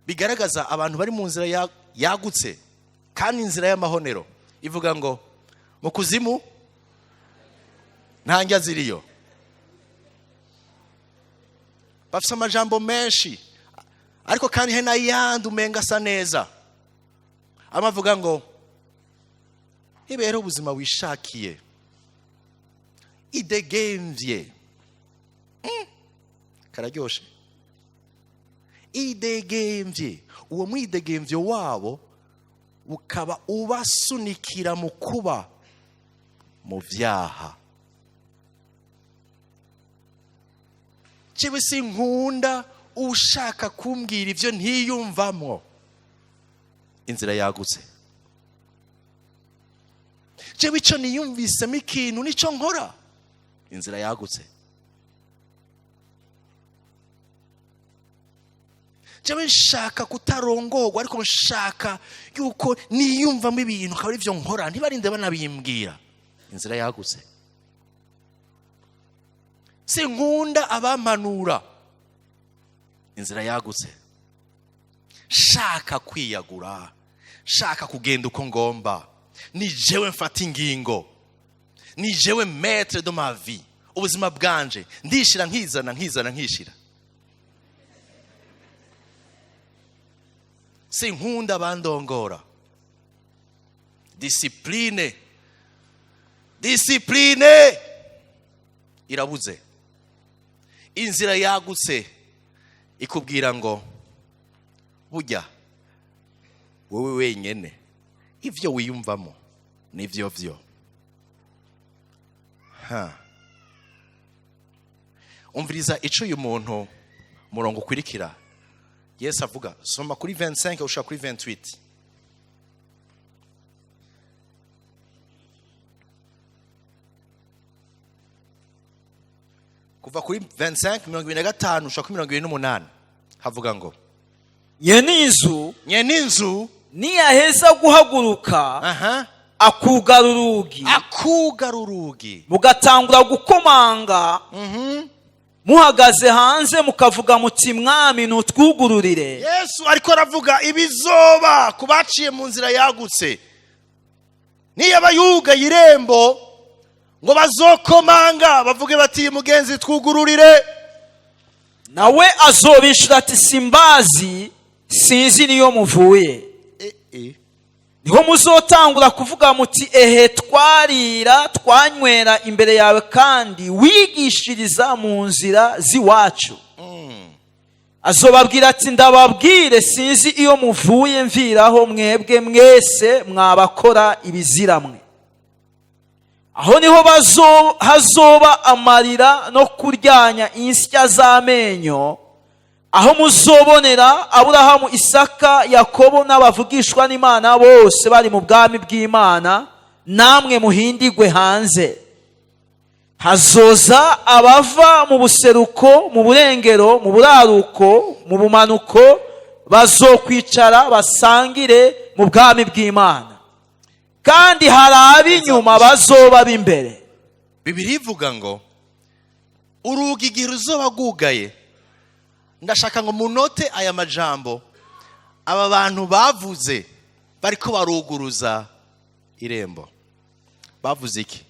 bigaragaza abantu bari mu nzira yagutse, kandi inzira y'amahonero ivuga ngo mu kuzimu nta njya ziriyo. Bafite amajambo menshi, ariko kandi he n'ayandi umenga asa neza. Amavuga ngo ibere ubuzima wishakiye, idegemvye. Kararyoshe. Idegemvye. Uwo mwidegemvyo wabo ukaba ubasunikira mu kuba mu vyaha. Jewe sinkunda ushaka kumbwira ibyo ntiyumvamwo. Inzira yagutse. Jewe icyo niyumvisemo ikintu nicyo nkora. Inzira yagutse. Jewe nshaka kutarongorwa, ariko nshaka yuko niyumvamo ibintu akaba aribyo nkora, ntibarinde banabimbwira. Inzira yagutse. Sinkunda abampanura. Inzira yagutse. Shaka kwiyagura, shaka kugenda uko ngomba, ni jewe mfata ingingo, ni jewe maître de ma vie. Ubuzima bwanje ndishira nkizana, nkizana nkishira. Sinkunda abandongora. Discipline, discipline irabuze. Inzira yagutse ikubwira ngo burya wowe wenyene ivyo wiyumvamo nivyo vyo. Ha. Umviriza ico uyu muntu murongo ukurikira Yesu avuga. Soma kuri 25 ushaka kuri 28. Kuva kuri 25 25 ushaka kuri 28 havuga ngo Nyeninzu, nyeninzu niyaheza guhaguruka, akugara urugi, akugara urugi, mugatangura gukomanga, muhagaze hanze mukavuga muti mwami nutwugururire. Yesu ariko aravuga ibizoba kubaciye mu nzira yagutse. Niyaba yugaye irembo ngo bazokomanga bavuge bati mugenzi twugururire, nawe azobishura ati simbazi, sinzi niyo muvuye. Niho muzotangura kuvuga muti ehe twarira twanywera imbere yawe kandi wigishiriza mu nzira z'iwacu. Azobabwira ati ndababwire sinzi iyo muvuye, mviraho mwebwe mwese mwabakora ibiziramwe. Aho niho hazoba amarira no kuryanya insya z'amenyo, aho muzobonera Aburahamu, Isaka, Yakobo n'abavugishwa n'Imana bose bari mu bwami bw'Imana, namwe muhindigwe hanze. Hazoza abava mu buseruko, mu burengero, mu buraruko, mu bumanuko, bazokwicara basangire mu bwami bw'Imana. Kandi hari ab'inyuma bazoba b'imbere. Bibiliya ivuga ngo urugi igihe ruzoba rwugaye. Ndashaka ngo munote aya majambo aba bantu bavuze bariko baruguruza irembo. Bavuze iki?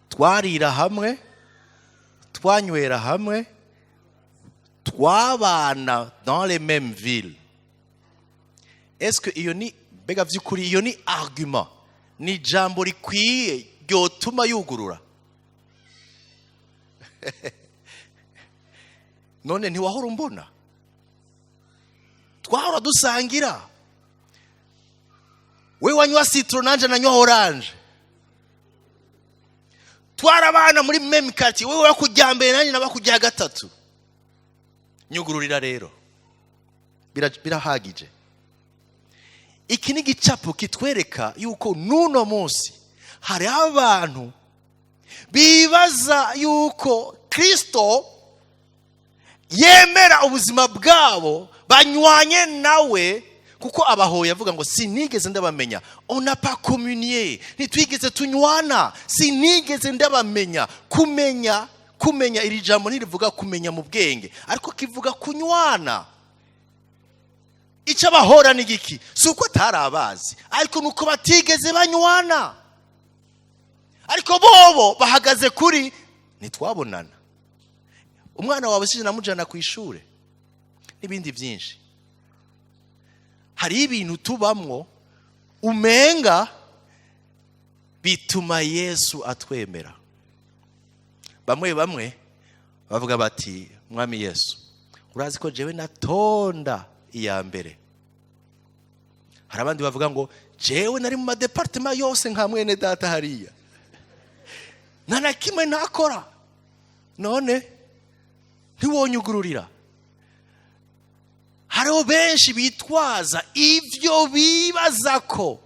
Twarira hamwe, twanywera hamwe, twabana dans les mêmes villes. Est-ce que iyo ni mbega vy'ukuri iyo ni argument, ni jambo rikwiye ryotuma yugurura? None ntiwahora umbona, twahora dusangira, we wanywa citron nanje nanywa orange, twarabana muri même quartier, wewe wakujya mbere nanje nabakujya gatatu. Nyugururira rero, birahagije. Iki ni gicapo kitwereka yuko nuno munsi hari abantu bibaza yuko Kristo yemera ubuzima bwabo banywanye nawe, kuko abahoye avuga ngo sinigeze ndabamenya, on n'a pas communié, ntitwigeze tunywana, sinigeze ndabamenya. Kumenya iri jambo ntirivuga kumenya mu bwenge, ariko kivuga kunywana. Icyo abahora ni giki? Si uko atarabazi, ariko nuko batigeze banywana. Ariko bobo bahagaze kuri ntitwabonana, umwana wawe sije namujana ku ishure n'ibindi byinshi. Hari ibintu tubamwo umenga bituma Yesu atwemera. Bamwe bamwe bavuga bati mwami Yesu urazi ko jewe natonda iya mbere. Hari abandi bavuga ngo jewe nari mu madepartement yose nka mwene data hariya, Nta na kimwe ntakora, none ntiwonyugururira. Hariho benshi bitwaza ibyo bibaza ko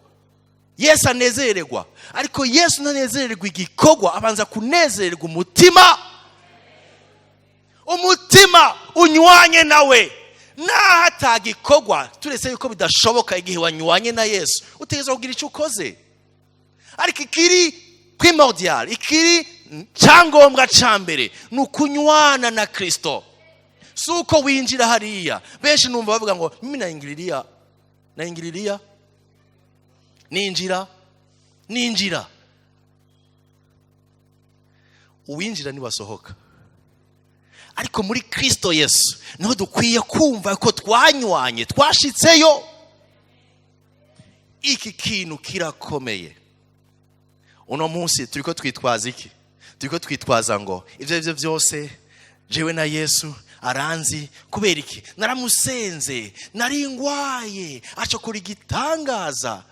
Yesu anezererwa, ariko Yesu ntanezererwa igikorwa, abanza kunezererwa umutima. Umutima unywanye nawe, naho atagikorwa, turetse yuko bidashoboka. Igihe wanywanye na Yesu, utegerezwa kugira icyo ukoze. Ariko ikiri primordial, ikiri cyangombwa cya mbere, ni ukunywana na Kirisito, si uko winjira hariya. Benshi numva bavuga ngo mimi naingililia, naingililia, ninjira, ninjira. Uwinjira ntibasohoka. Ariko muri Kirisito Yesu niho dukwiye kumva ko twanywanye, twashitseyo. Iki kintu kirakomeye. Uno munsi turi ko twitwaza iki? Turi ko twitwaza ngo ibyo aribyo byose jewe na Yesu aranzi. Kubera iki? Naramusenze, nari ngwaye, acakora igitangaza,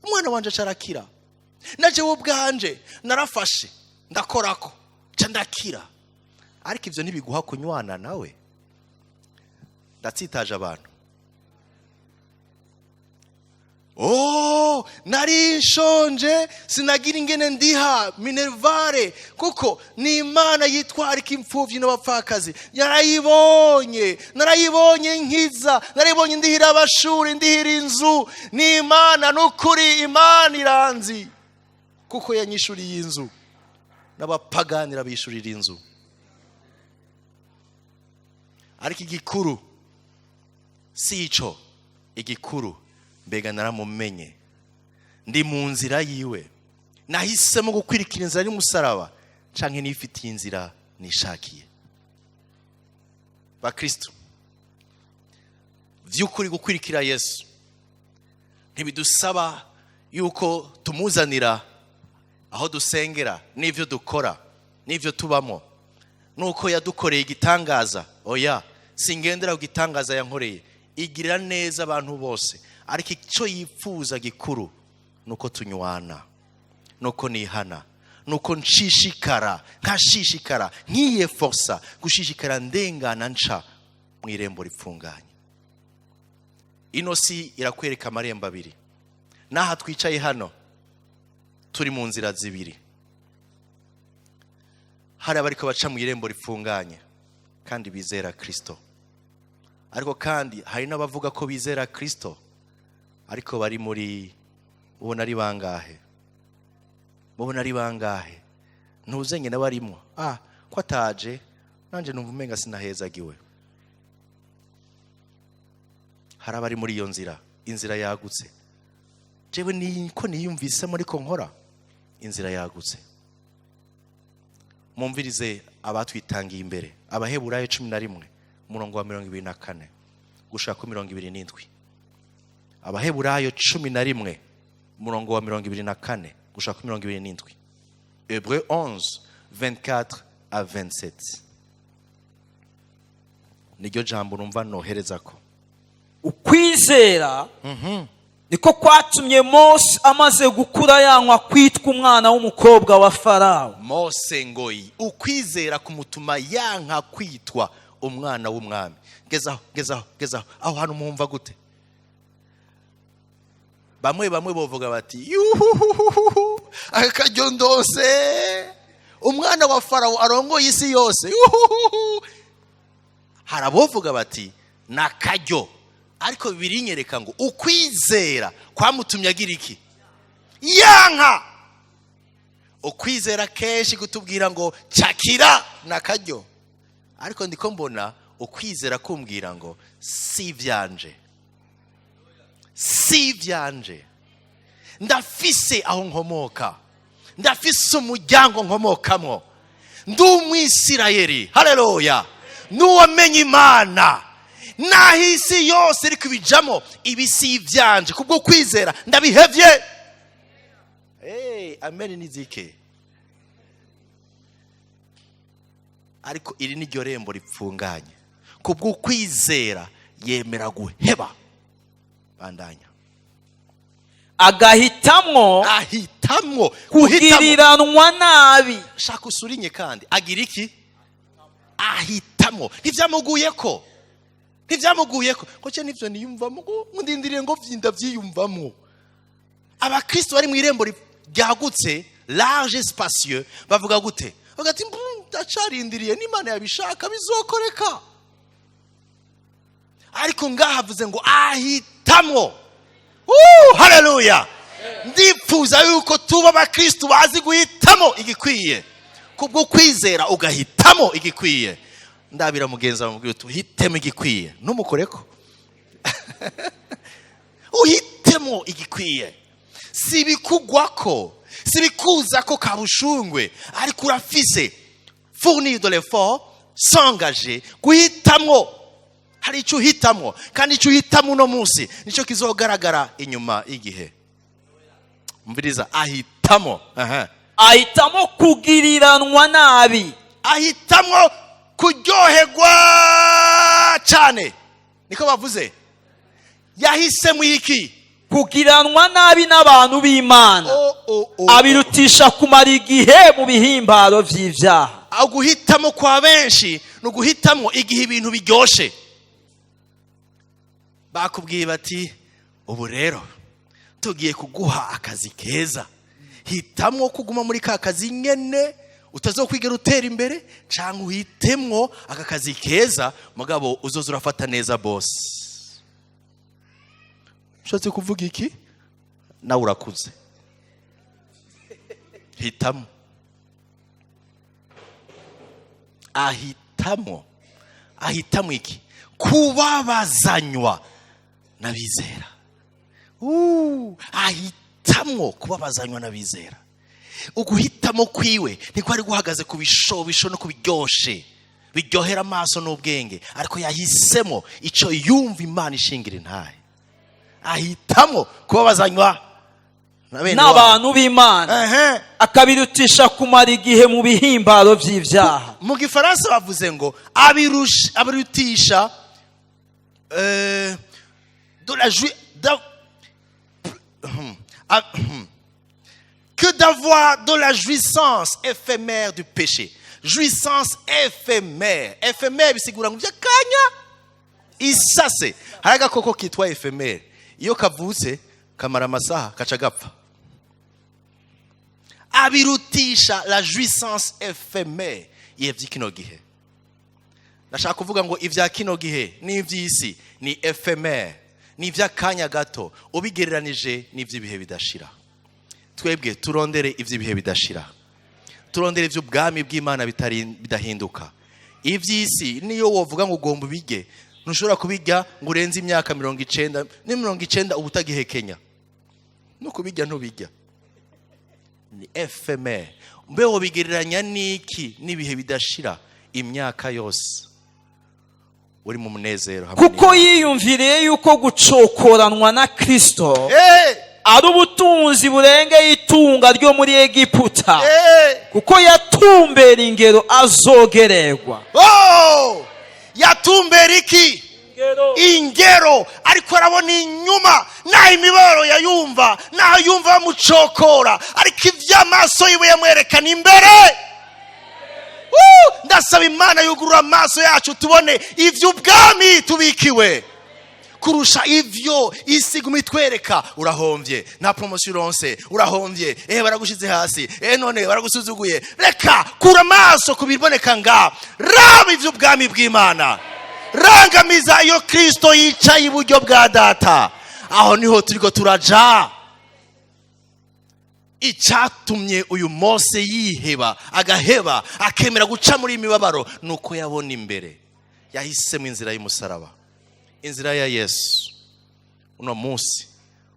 umwana wanje acarakira. Na jewe ubwanje narafashe, ndakorako, nca ndakira. Ariko ibyo ntibiguha kunywana nawe. Ndatsitaje abantu. Oh, nari nshonje, sinagira ingene ndiha minerval, kuko ni Imana yitwarika imfubyi n'abapfakazi. Yarayibonye, narayibonye nkiza, narayibonye ndihira abashuri, ndihira inzu. Ni Imana n'ukuri, Imana iranzi kuko yanyishuriye inzu. N'abapagani irabishurira inzu. Ariko igikuru si ico. Igikuru, mbega naramumenye? Ndi mu nzira yiwe? Nahisemo gukwirikira inzira y'umusaraba, canke nifitiye inzira nishakiye? Bakristo, vy'ukuri gukwirikira Yesu ntibidusaba yuko tumuzanira aho dusengera n'ivyo dukora n'ivyo tubamo, nuko yadukoreye igitangaza. Oya, singendera ku gitangaza yankoreye. Igirira neza abantu bose, ariko icyo yifuza gikuru nuko tunywana, nuko nihana, nuko nshishikara, nkashishikara, nkiyeforsa gushishikara ndengana nca mu irembo ripfunganye. Ino si irakwereka amarembo abiri. N'aha twicaye hano turi mu nzira zibiri. Hari abariko baca mu irembo ripfunganye kandi bizera Kristo, ariko kandi hari n'abavuga ko bizera Kristo ariko bari muri. Ubona ari bangahe? Mubona ari bangahe? Ntuzenge n'abarimo. Ah, ko ataje, nanjye numva umenga sinahezagiwe. Hari abari muri iyo nzira, inzira yagutse. Jewe niko niyumvisemo, ariko nkora inzira yagutse. Mumvirize abatwitangiye imbere. Abaheburayo 11, umurongo wa 24 gushaka 27. Abaheburayo 11, umurongo wa 24 gushaka 27. Hébreux 11, 24 à 27, niryo jambo numva nohereza ko. Ukwizera niko kwatumye Mose amaze gukura yanka kwitwa umwana w'umukobwa wa Farawo. Mose ngoyi ukwizera kumutuma yanka kwitwa umwana w'umwami. Gezaho, gezaho, gezaho. Aho hantu mwumva gute? Bamwe bamwe bovuga bati: "Yuhuhuhuhu, aka karyo ndose, umwana wa Farawo arongoye isi yose, yuhuhuhu." Hari abovuga bati ni akaryo, ariko birinyereka ngo ukwizera kwamutumye agira iki? Yanka. Ukwizera kenshi kutubwira ngo cakira, ni akaryo, ariko ndiko mbona ukwizera kumbwira ngo si ibyanje, si ibyanje. Ndafise aho nkomoka, ndafise umuryango nkomokamo, ndi Umwisirayeli, haleluya, n'uwamenye Imana. Naho isi yose iri kubijamo, ibi si ibyanje. Kubwo kwizera ndabihevye. Hey, amen nizike. Ariko iri ni ryo rembo ripfunganye. Kubwo kwizera yemera guheba. Bandanya. Agahitamwo Ahitamwo. Ahitamwo guhitamo. Kugiriranwa nabi. Shaka usurinye kandi agira iki? Ahitamo. Ntibyamuguyeko, ntibyamuguyeko ko cyo nivyo niyumvamo, ngo ndindiriye ngo ndavyiyumvamo. Abakristo bari mu irembo ryagutse, large, spacieux, bavuga gute? Bavuga ati: "Ndacarindiriye, n'Imana yabishaka bizokoreka." Ariko ngaha avuze ngo ahitamwo. Haleluya! Ndipfuza yuko tuba abakristo bazi guhitamo igikwiye, kubwo kwizera ugahitamo igikwiye. Ndabira mugenzi wawe, mubwira uti: "Uhitemo igikwiye." Ntumukoreko, uhitemo igikwiye. Si ibikugwako, si ibikuzako kabushungwe, ariko urafise fournir de l'effort, s'engager, guhitamwo. Hari icyo uhitamo, kandi icyo uhitamo uno munsi nicyo kizogaragara inyuma y'igihe. Umviriza, ahitamo, aha. Ahitamo kugiriranwa nabi. Ahitamo kuryoherwa cyane, niko bavuze. Yahisemo iki? Kugiranwa nabi n'abantu b'Imana, Oh, oh, oh. abirutisha kumara igihe mu bihimbaro vy'ivyaha. Aho guhitamo kwa benshi ni uguhitamo igihe ibintu biryoshe. Bakubwiye bati: "Ubu rero tugiye kuguha akazi keza, hitamo kuguma muri ka kazi nyene utazokwigera utera imbere, cyangwa uhitemwo aka kazi keza, mugabo uzoza urafata neza boss." Ushatse kuvuga iki? Nawe urakuze, hitamo. Ahitamo, ahitamo iki? Kubabazanywa n'abizera. Ahitamwo kubabazanywa n'abizera. Uguhitamo kwiwe ntikwari guhagaze ku bishobisho no ku biryoshe biryohera amaso n'ubwenge, ariko yahisemo icyo yumva Imana ishingira intahe. Ahitamo kubabazanywa na bene wabo. N'abantu b'Imana, akabirutisha kumara igihe mu bihimbaro vy'ivyaha. Mu Gifaransa bavuze ngo abirutisha de la que d'avoir de la jouissance éphémère du péché. Jouissance éphémère, éphémère bisigura ngo by'akanya isase. Hari agakoko kitwa éphémère, iyo kavutse kamara amasaha kaca gapfa. Abirutisha la jouissance éphémère y'ivy'kino gihe. Ndashaka kuvuga ngo ibya kino gihe n'iby'isi ni éphémère, ni iby'akanya gato ubigereranije n'iby'ibihe bidashira. Twebwe turondere iby'ibihe bidashira, turondere iby'ubwami bw'Imana bidahinduka. Iby'isi niyo wovuga ngo ugomba ubirye, ntushobora kubirya ngo urenze imyaka 90. Ni 90 uba utagihekenya, no kubirya ntubirya, ni éphémère. Mbe wobigereranya n'iki n'ibihe bidashira, imyaka yose uri mu munezero hamwe Kuko n'Imana? yiyumviriye yuko gucokoranwa na Kristo ari ubutunzi burengeye itunga ryo muri Egiputa, kuko yatumbera ingero azogererwa. Oh! Yatumbera iki? Ingero. Ariko arabona inyuma, naho imibabaro yayumva, naho yumva bamucokora, ariko iby'amaso yiwe yamwerekana imbere. Woo! Ndasaba Imana yugurura amaso yacu, tubone iby'ubwami tubikiwe kurusha ivyo isi iguma itwereka: urahombye, nta promotion uronse, urahombye, baragushyize hasi, none baragusuzuguye. Reka kura amaso ku biboneka nga, raba ivy'ubwami bw'Imana, rangamiza iyo Kristo yicaye iburyo bwa Data. Aho niho turiko turaja. Icyatumye uyu Mose yiheba, agaheba, akemera guca muri iyi mibabaro, ni uko yabona imbere. Yahisemo inzira y'umusaraba, inzira ya Yesu. Uno munsi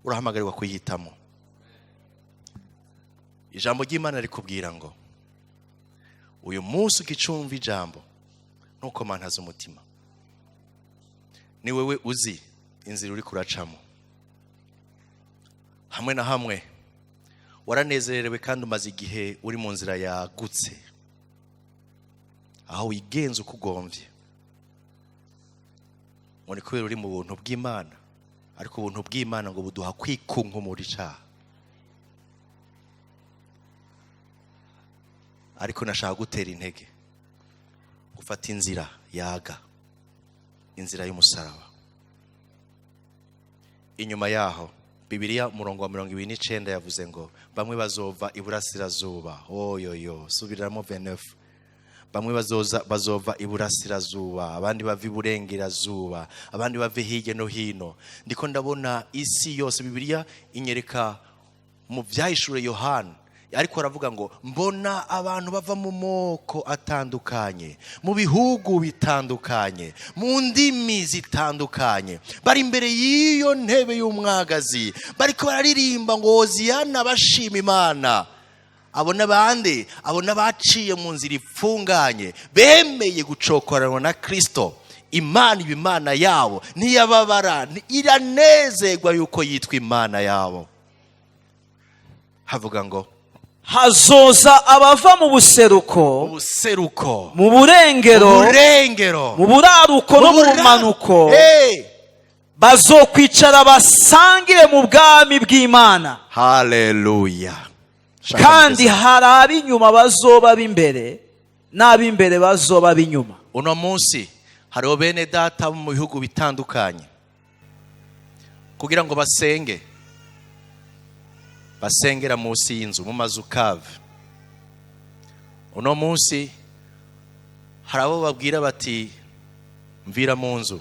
urahamagarirwa kuyihitamo. Ijambo ry'Imana rikubwira ngo uyu munsi ukicumva ijambo, ntukomantaze umutima. Ni wewe uzi inzira uri kuracamo. Hamwe na hamwe waranezerewe kandi umaze igihe uri mu nzira yagutse, aho wigenza uko ugombye, ngo ni kubera uri mu buntu bw'Imana. Ariko ubuntu bw'Imana ngo buduha kwikunkumura icaha. Ariko nashaka gutera intege gufata inzira yaga, inzira y'umusaraba. Inyuma yaho Bibiliya umurongo wa 29 yavuze ngo bamwe bazova iburasirazuba. Oyoyo, subiramo 29. Bamwe bazova iburasirazuba, abandi bava iburengerazuba, abandi bava hirya no hino. Ndiko ndabona isi yose. Bibiliya inyereka mu Byahishuwe Yohana, ariko aravuga ngo mbona abantu bava mu moko atandukanye, mu bihugu bitandukanye, mu ndimi zitandukanye, bari imbere y'iyo ntebe y'umwagazi, bariko bararirimba ngo hoziyana, bashima Imana. Abo n'abandi, abo n'abaciye mu nzira ifunganye, bemeye gucokoranwa na Kristo. Imana iba Imana yabo, ntiyababara, iranezerwa yuko yitwa Imana yabo. Havuga ngo hazoza abava mu buseruko, ubuseruko, mu burengero, burengero, mu buraruko no mu bumanuko, Hey! bazokwicara basangire mu bwami bw'Imana. Haleluya. Kandi hari ab'inyuma bazoba ab'imbere, n'ab'imbere bazoba ab'inyuma. Uno munsi hariho bene data bo mu bihugu bitandukanye, kugira ngo basenge, basengera munsi y'inzu mu mazu cave. Uno munsi hari abo babwira bati mvira mu nzu,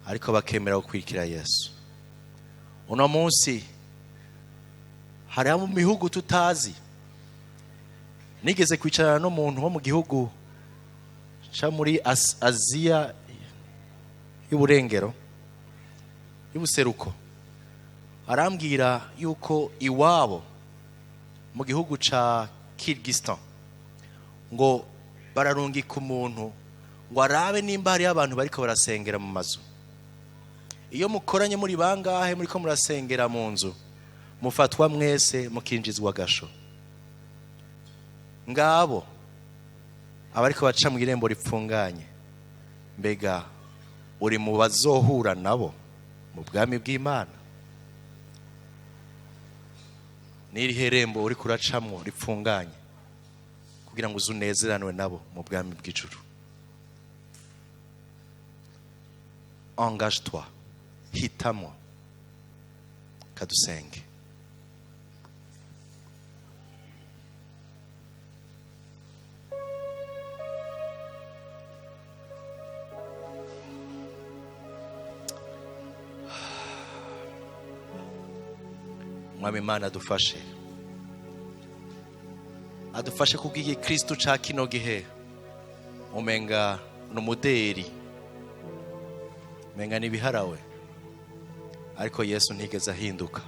ariko bakemera gukurikira Yesu. Uno munsi hari abo mu bihugu tutazi. Nigeze kwicarana n'umuntu wo mu gihugu ca muri Aziya y'uburengero, y'ubuseruko, arambwira yuko iwabo mu gihugu ca Kyrgyzstan ngo bararungika umuntu ngo arabe nimba hariyo abantu bariko barasengera mu mazu. Iyo mukoranye muri bangahe muriko murasengera mu nzu, mufatwa mwese mukinjizwa gasho. Ngabo abariko baca mu irembo ripfunganye, mbega uri mu bazohura nabo mu bwami bw'Imana? N'irihe rembo uri kuracamwo ripfunganye kugira ngo uzunezeranwe nabo mu bwami bw'ijuru? Engage-toi, hitamo, kadusenge. Mwami Imana adufashe, adufashe kubw'iyi Kristo ca kino gihe umenga n'umuderi, umenga n'ibiharawe, ariko Yesu ntigeze ahinduka.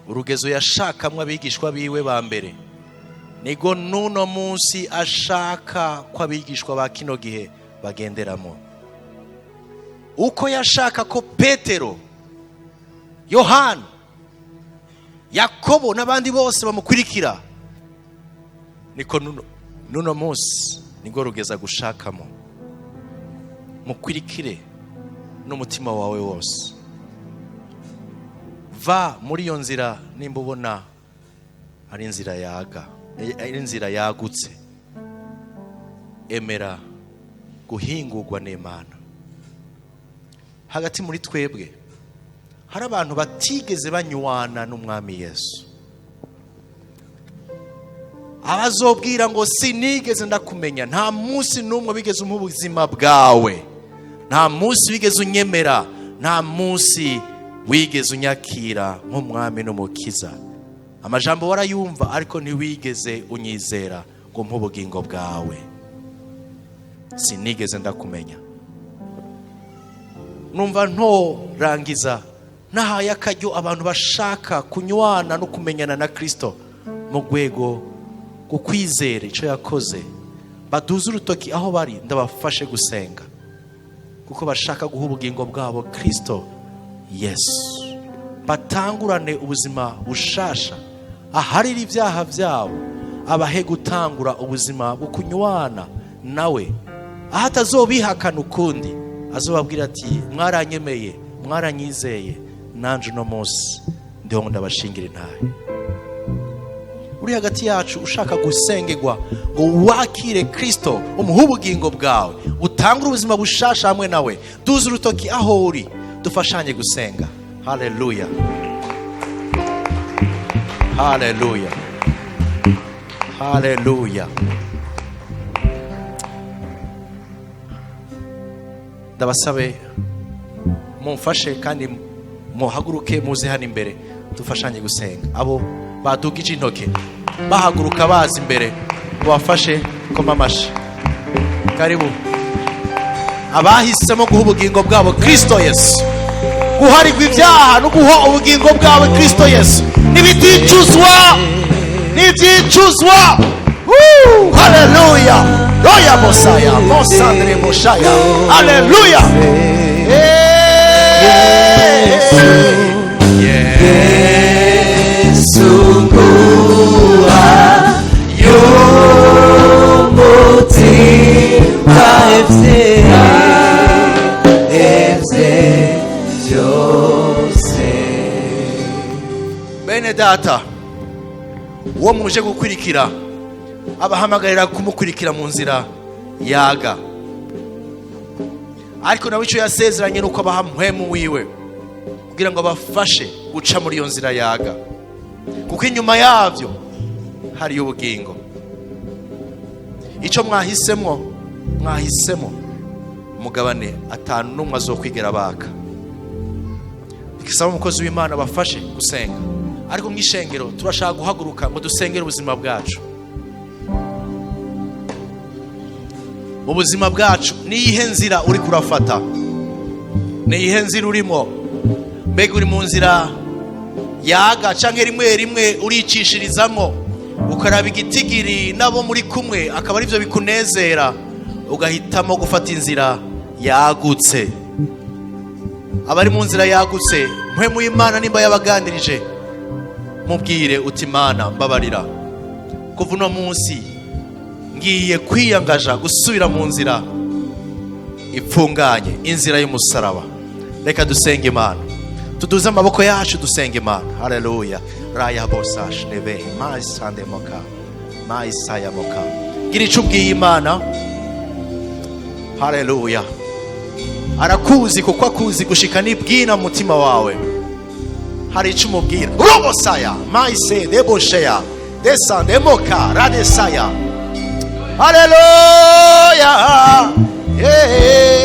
Urugezo yashakamwe abigishwa biwe ba mbere nigo nuno munsi ashaka ko abigishwa ba kino gihe bagenderamo. Uko yashaka ko Petero, Yohana, Yakobo n'abandi bose bamukurikira, niko nuno munsi nigo rugeza gushakamo. Mukurikire n'umutima wawe wose. Va muri iyo nzira nimba ubona ari inzira yaga, ari inzira yagutse. Emera guhingurwa n'Imana. Hagati muri twebwe hari abantu batigeze banywana n'Umwami Yesu, abazobwira ngo sinigeze ndakumenya, nta munsi n'umwe wigeze umpa ubuzima bwawe, nta munsi wigeze unyemera, nta munsi wigeze unyakira nk'umwami n'umukiza. Amajambo warayumva ariko ntiwigeze unyizera ngo mpe ubugingo bwawe, sinigeze ndakumenya. Numva ntorangiza nahaye akaryo abantu bashaka kunywana no kumenyana na Kristo mu rwego rwo kwizera icyo yakoze, baduze urutoki aho bari ndabafashe gusenga, kuko bashaka guha ubugingo bwabo Kristo Yesu, batangurane ubuzima bushasha, aharira ibyaha byabo, abahe gutangura ubuzima bwo kunywana nawe, aho atazobihakana ukundi, azobabwira ati mwaranyemeye, mwaranyizeye, nanje uno munsi ndiho ndabashingira intahe. Uri hagati yacu ushaka gusengerwa ngo wakire Kristo, umuhe ubugingo bwawe, utangure ubuzima bushasha hamwe nawe, duze urutoki aho uri, dufashanye gusenga. Haleluya, haleluya, haleluya. Ndabasabe mumfashe kandi muhaguruke muze hano imbere dufashanye gusenga. Abo badugije intoke bahaguruka baza imbere, mubafashe koma amashi. Karibu abahisemo guha ubugingo bwabo Kristo Yesu, guharirwa ibyaha no guha ubugingo bwawe Kristo Yesu n'ibiticuzwa, n'ibyicuzwa. Haleluya, roya mosaya mosandre moshaya, haleluya. Yesu nguha y'umutima evye byose. Bene data, uwo muje gukurikira abahamagarira kumukurikira mu nzira yaga, ariko nawe icyo yasezeranye nuko abaha mpwemu wiwe kugira ngo abafashe guca muri iyo nzira yaga, kuko inyuma yabyo hariyo ubugingo. Icyo mwahisemo, mwahisemo mugabane atanu n'umwe azokwigera baka. Isaba umukozi w'Imana abafashe gusenga, ariko mu ishengero turashaka guhaguruka ngo dusengere ubuzima bwacu. Mu buzima bwacu niyihe nzira uri kurafata? Niyihe nzira urimo? Mbega uri mu nzira yaga canke rimwe rimwe uricishirizamo ukaraba igitigiri nabo muri kumwe akaba arivyo bikunezera, ugahitamo gufata inzira yagutse? Abari mu nzira yagutse, mpwemu y'Imana nimba yabaganirije, mubwire uti Mana mbabarira, kuva uno munsi ngiye kwiyangaja gusubira mu nzira ipfunganye, inzira y'umusaraba. Reka dusenge Imana, tuduze amaboko yacu dusenge Imana. Haleluya. Raya bosash nebe maisande moka maisaya moka. Gira ico ubwiye Imana. Haleluya. Arakuzi kuko akuzi gushika n'ibwina mu mutima wawe. Hari ico umubwira. Robosaya maise debosheya desande moka radesaya. Haleluya. Yeah.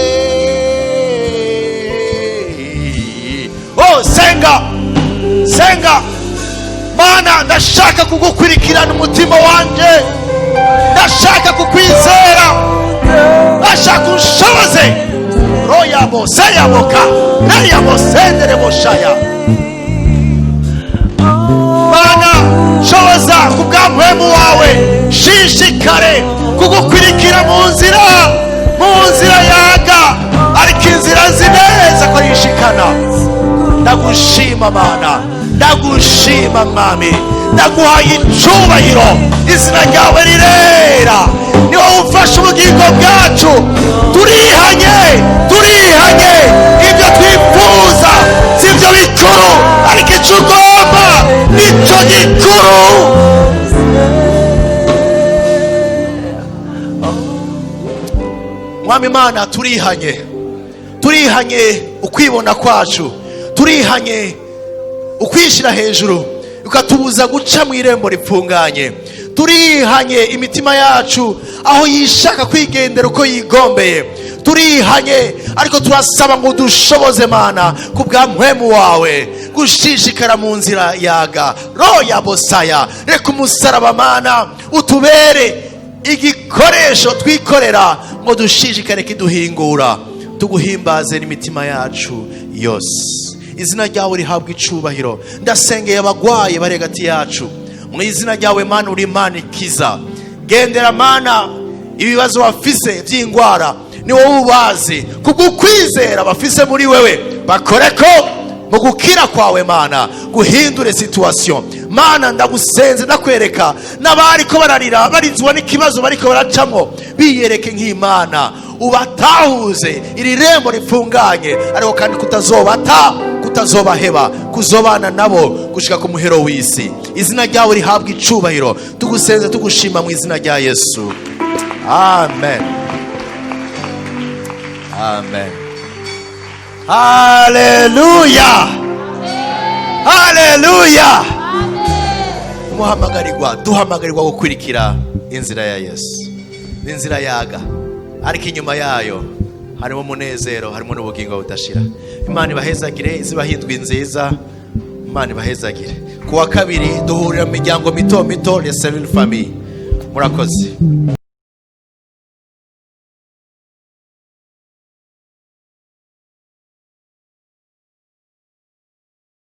Oh, senga senga Mana, ndashaka kugukurikirana umutima wanje, ndashaka kukwizera, ndashaka unshoboze. Royabo seyaboka reyabo sendere boshaya. Mana, shoboza kubwa mpwemu wawe, shishikare kugukurikira mu nzira, mu nzira yaga, ariko inzira zineza ko yishikana. Ndagushima Mana, ndagushima Mwami, ndaguhaye icubahiro, izina ryawe rirera, ni wowe ufashe ubugingo bwacu. Turihanye, turihanye, ibyo twifuza si byo bikuru, ariko icyo ugomba nicyo gikuru. Mwami Mana, turihanye, turihanye ukwibona kwacu, turihanye ukwishira hejuru ukatubuza guca mu irembo ripfunganye, turihanye imitima yacu aho yishaka kwigendera uko yigombeye, turihanye, ariko turasaba ngo dushoboze Mana kubwa mpwemu wawe gushishikara mu nzira yaga. Roya bosaya, reka umusaraba Mana utubere igikoresho twikorera ngo dushishikare kiduhingura, tuguhimbaze n'imitima yacu yose. Izina ryawe rihabwa icubahiro. Ndasengeye abagwaye bari hagati yacu mu izina ryawe Mana, uri Imana ikiza. Gendera Mana ibibazo bafise by'ingwara ni wowe ubazi, kubw'ukwizera bafise muri wewe bakore ko mu gukira kwawe Mana guhindure situation. Mana ndagusenze, ndakwereka n'abari ko bararira barizwa n'ikibazo bariko baracamo, biyereke nk'Imana, ubatahuze iri rembo ripfunganye, ariko kandi kutazobata, Kutazobaheba, kuzobana nabo gushika ku muhero w'isi. Izina ryawe rihabwa icubahiro. Tugusenze, tugushima mu izina rya Yesu. Amen, amen. Haleluya, haleluya. Muhamagarirwa, duhamagarirwa gukurikira inzira ya Yesu. Ni inzira yaga, ariko inyuma yayo harimo umunezero, harimo n'ubugingo budashira. Imana ibahezagire, izibahindwi nziza. Imana ibahezagire. Ku wa kabiri duhurira mu miryango mito mito, les cellules famille. Murakoze.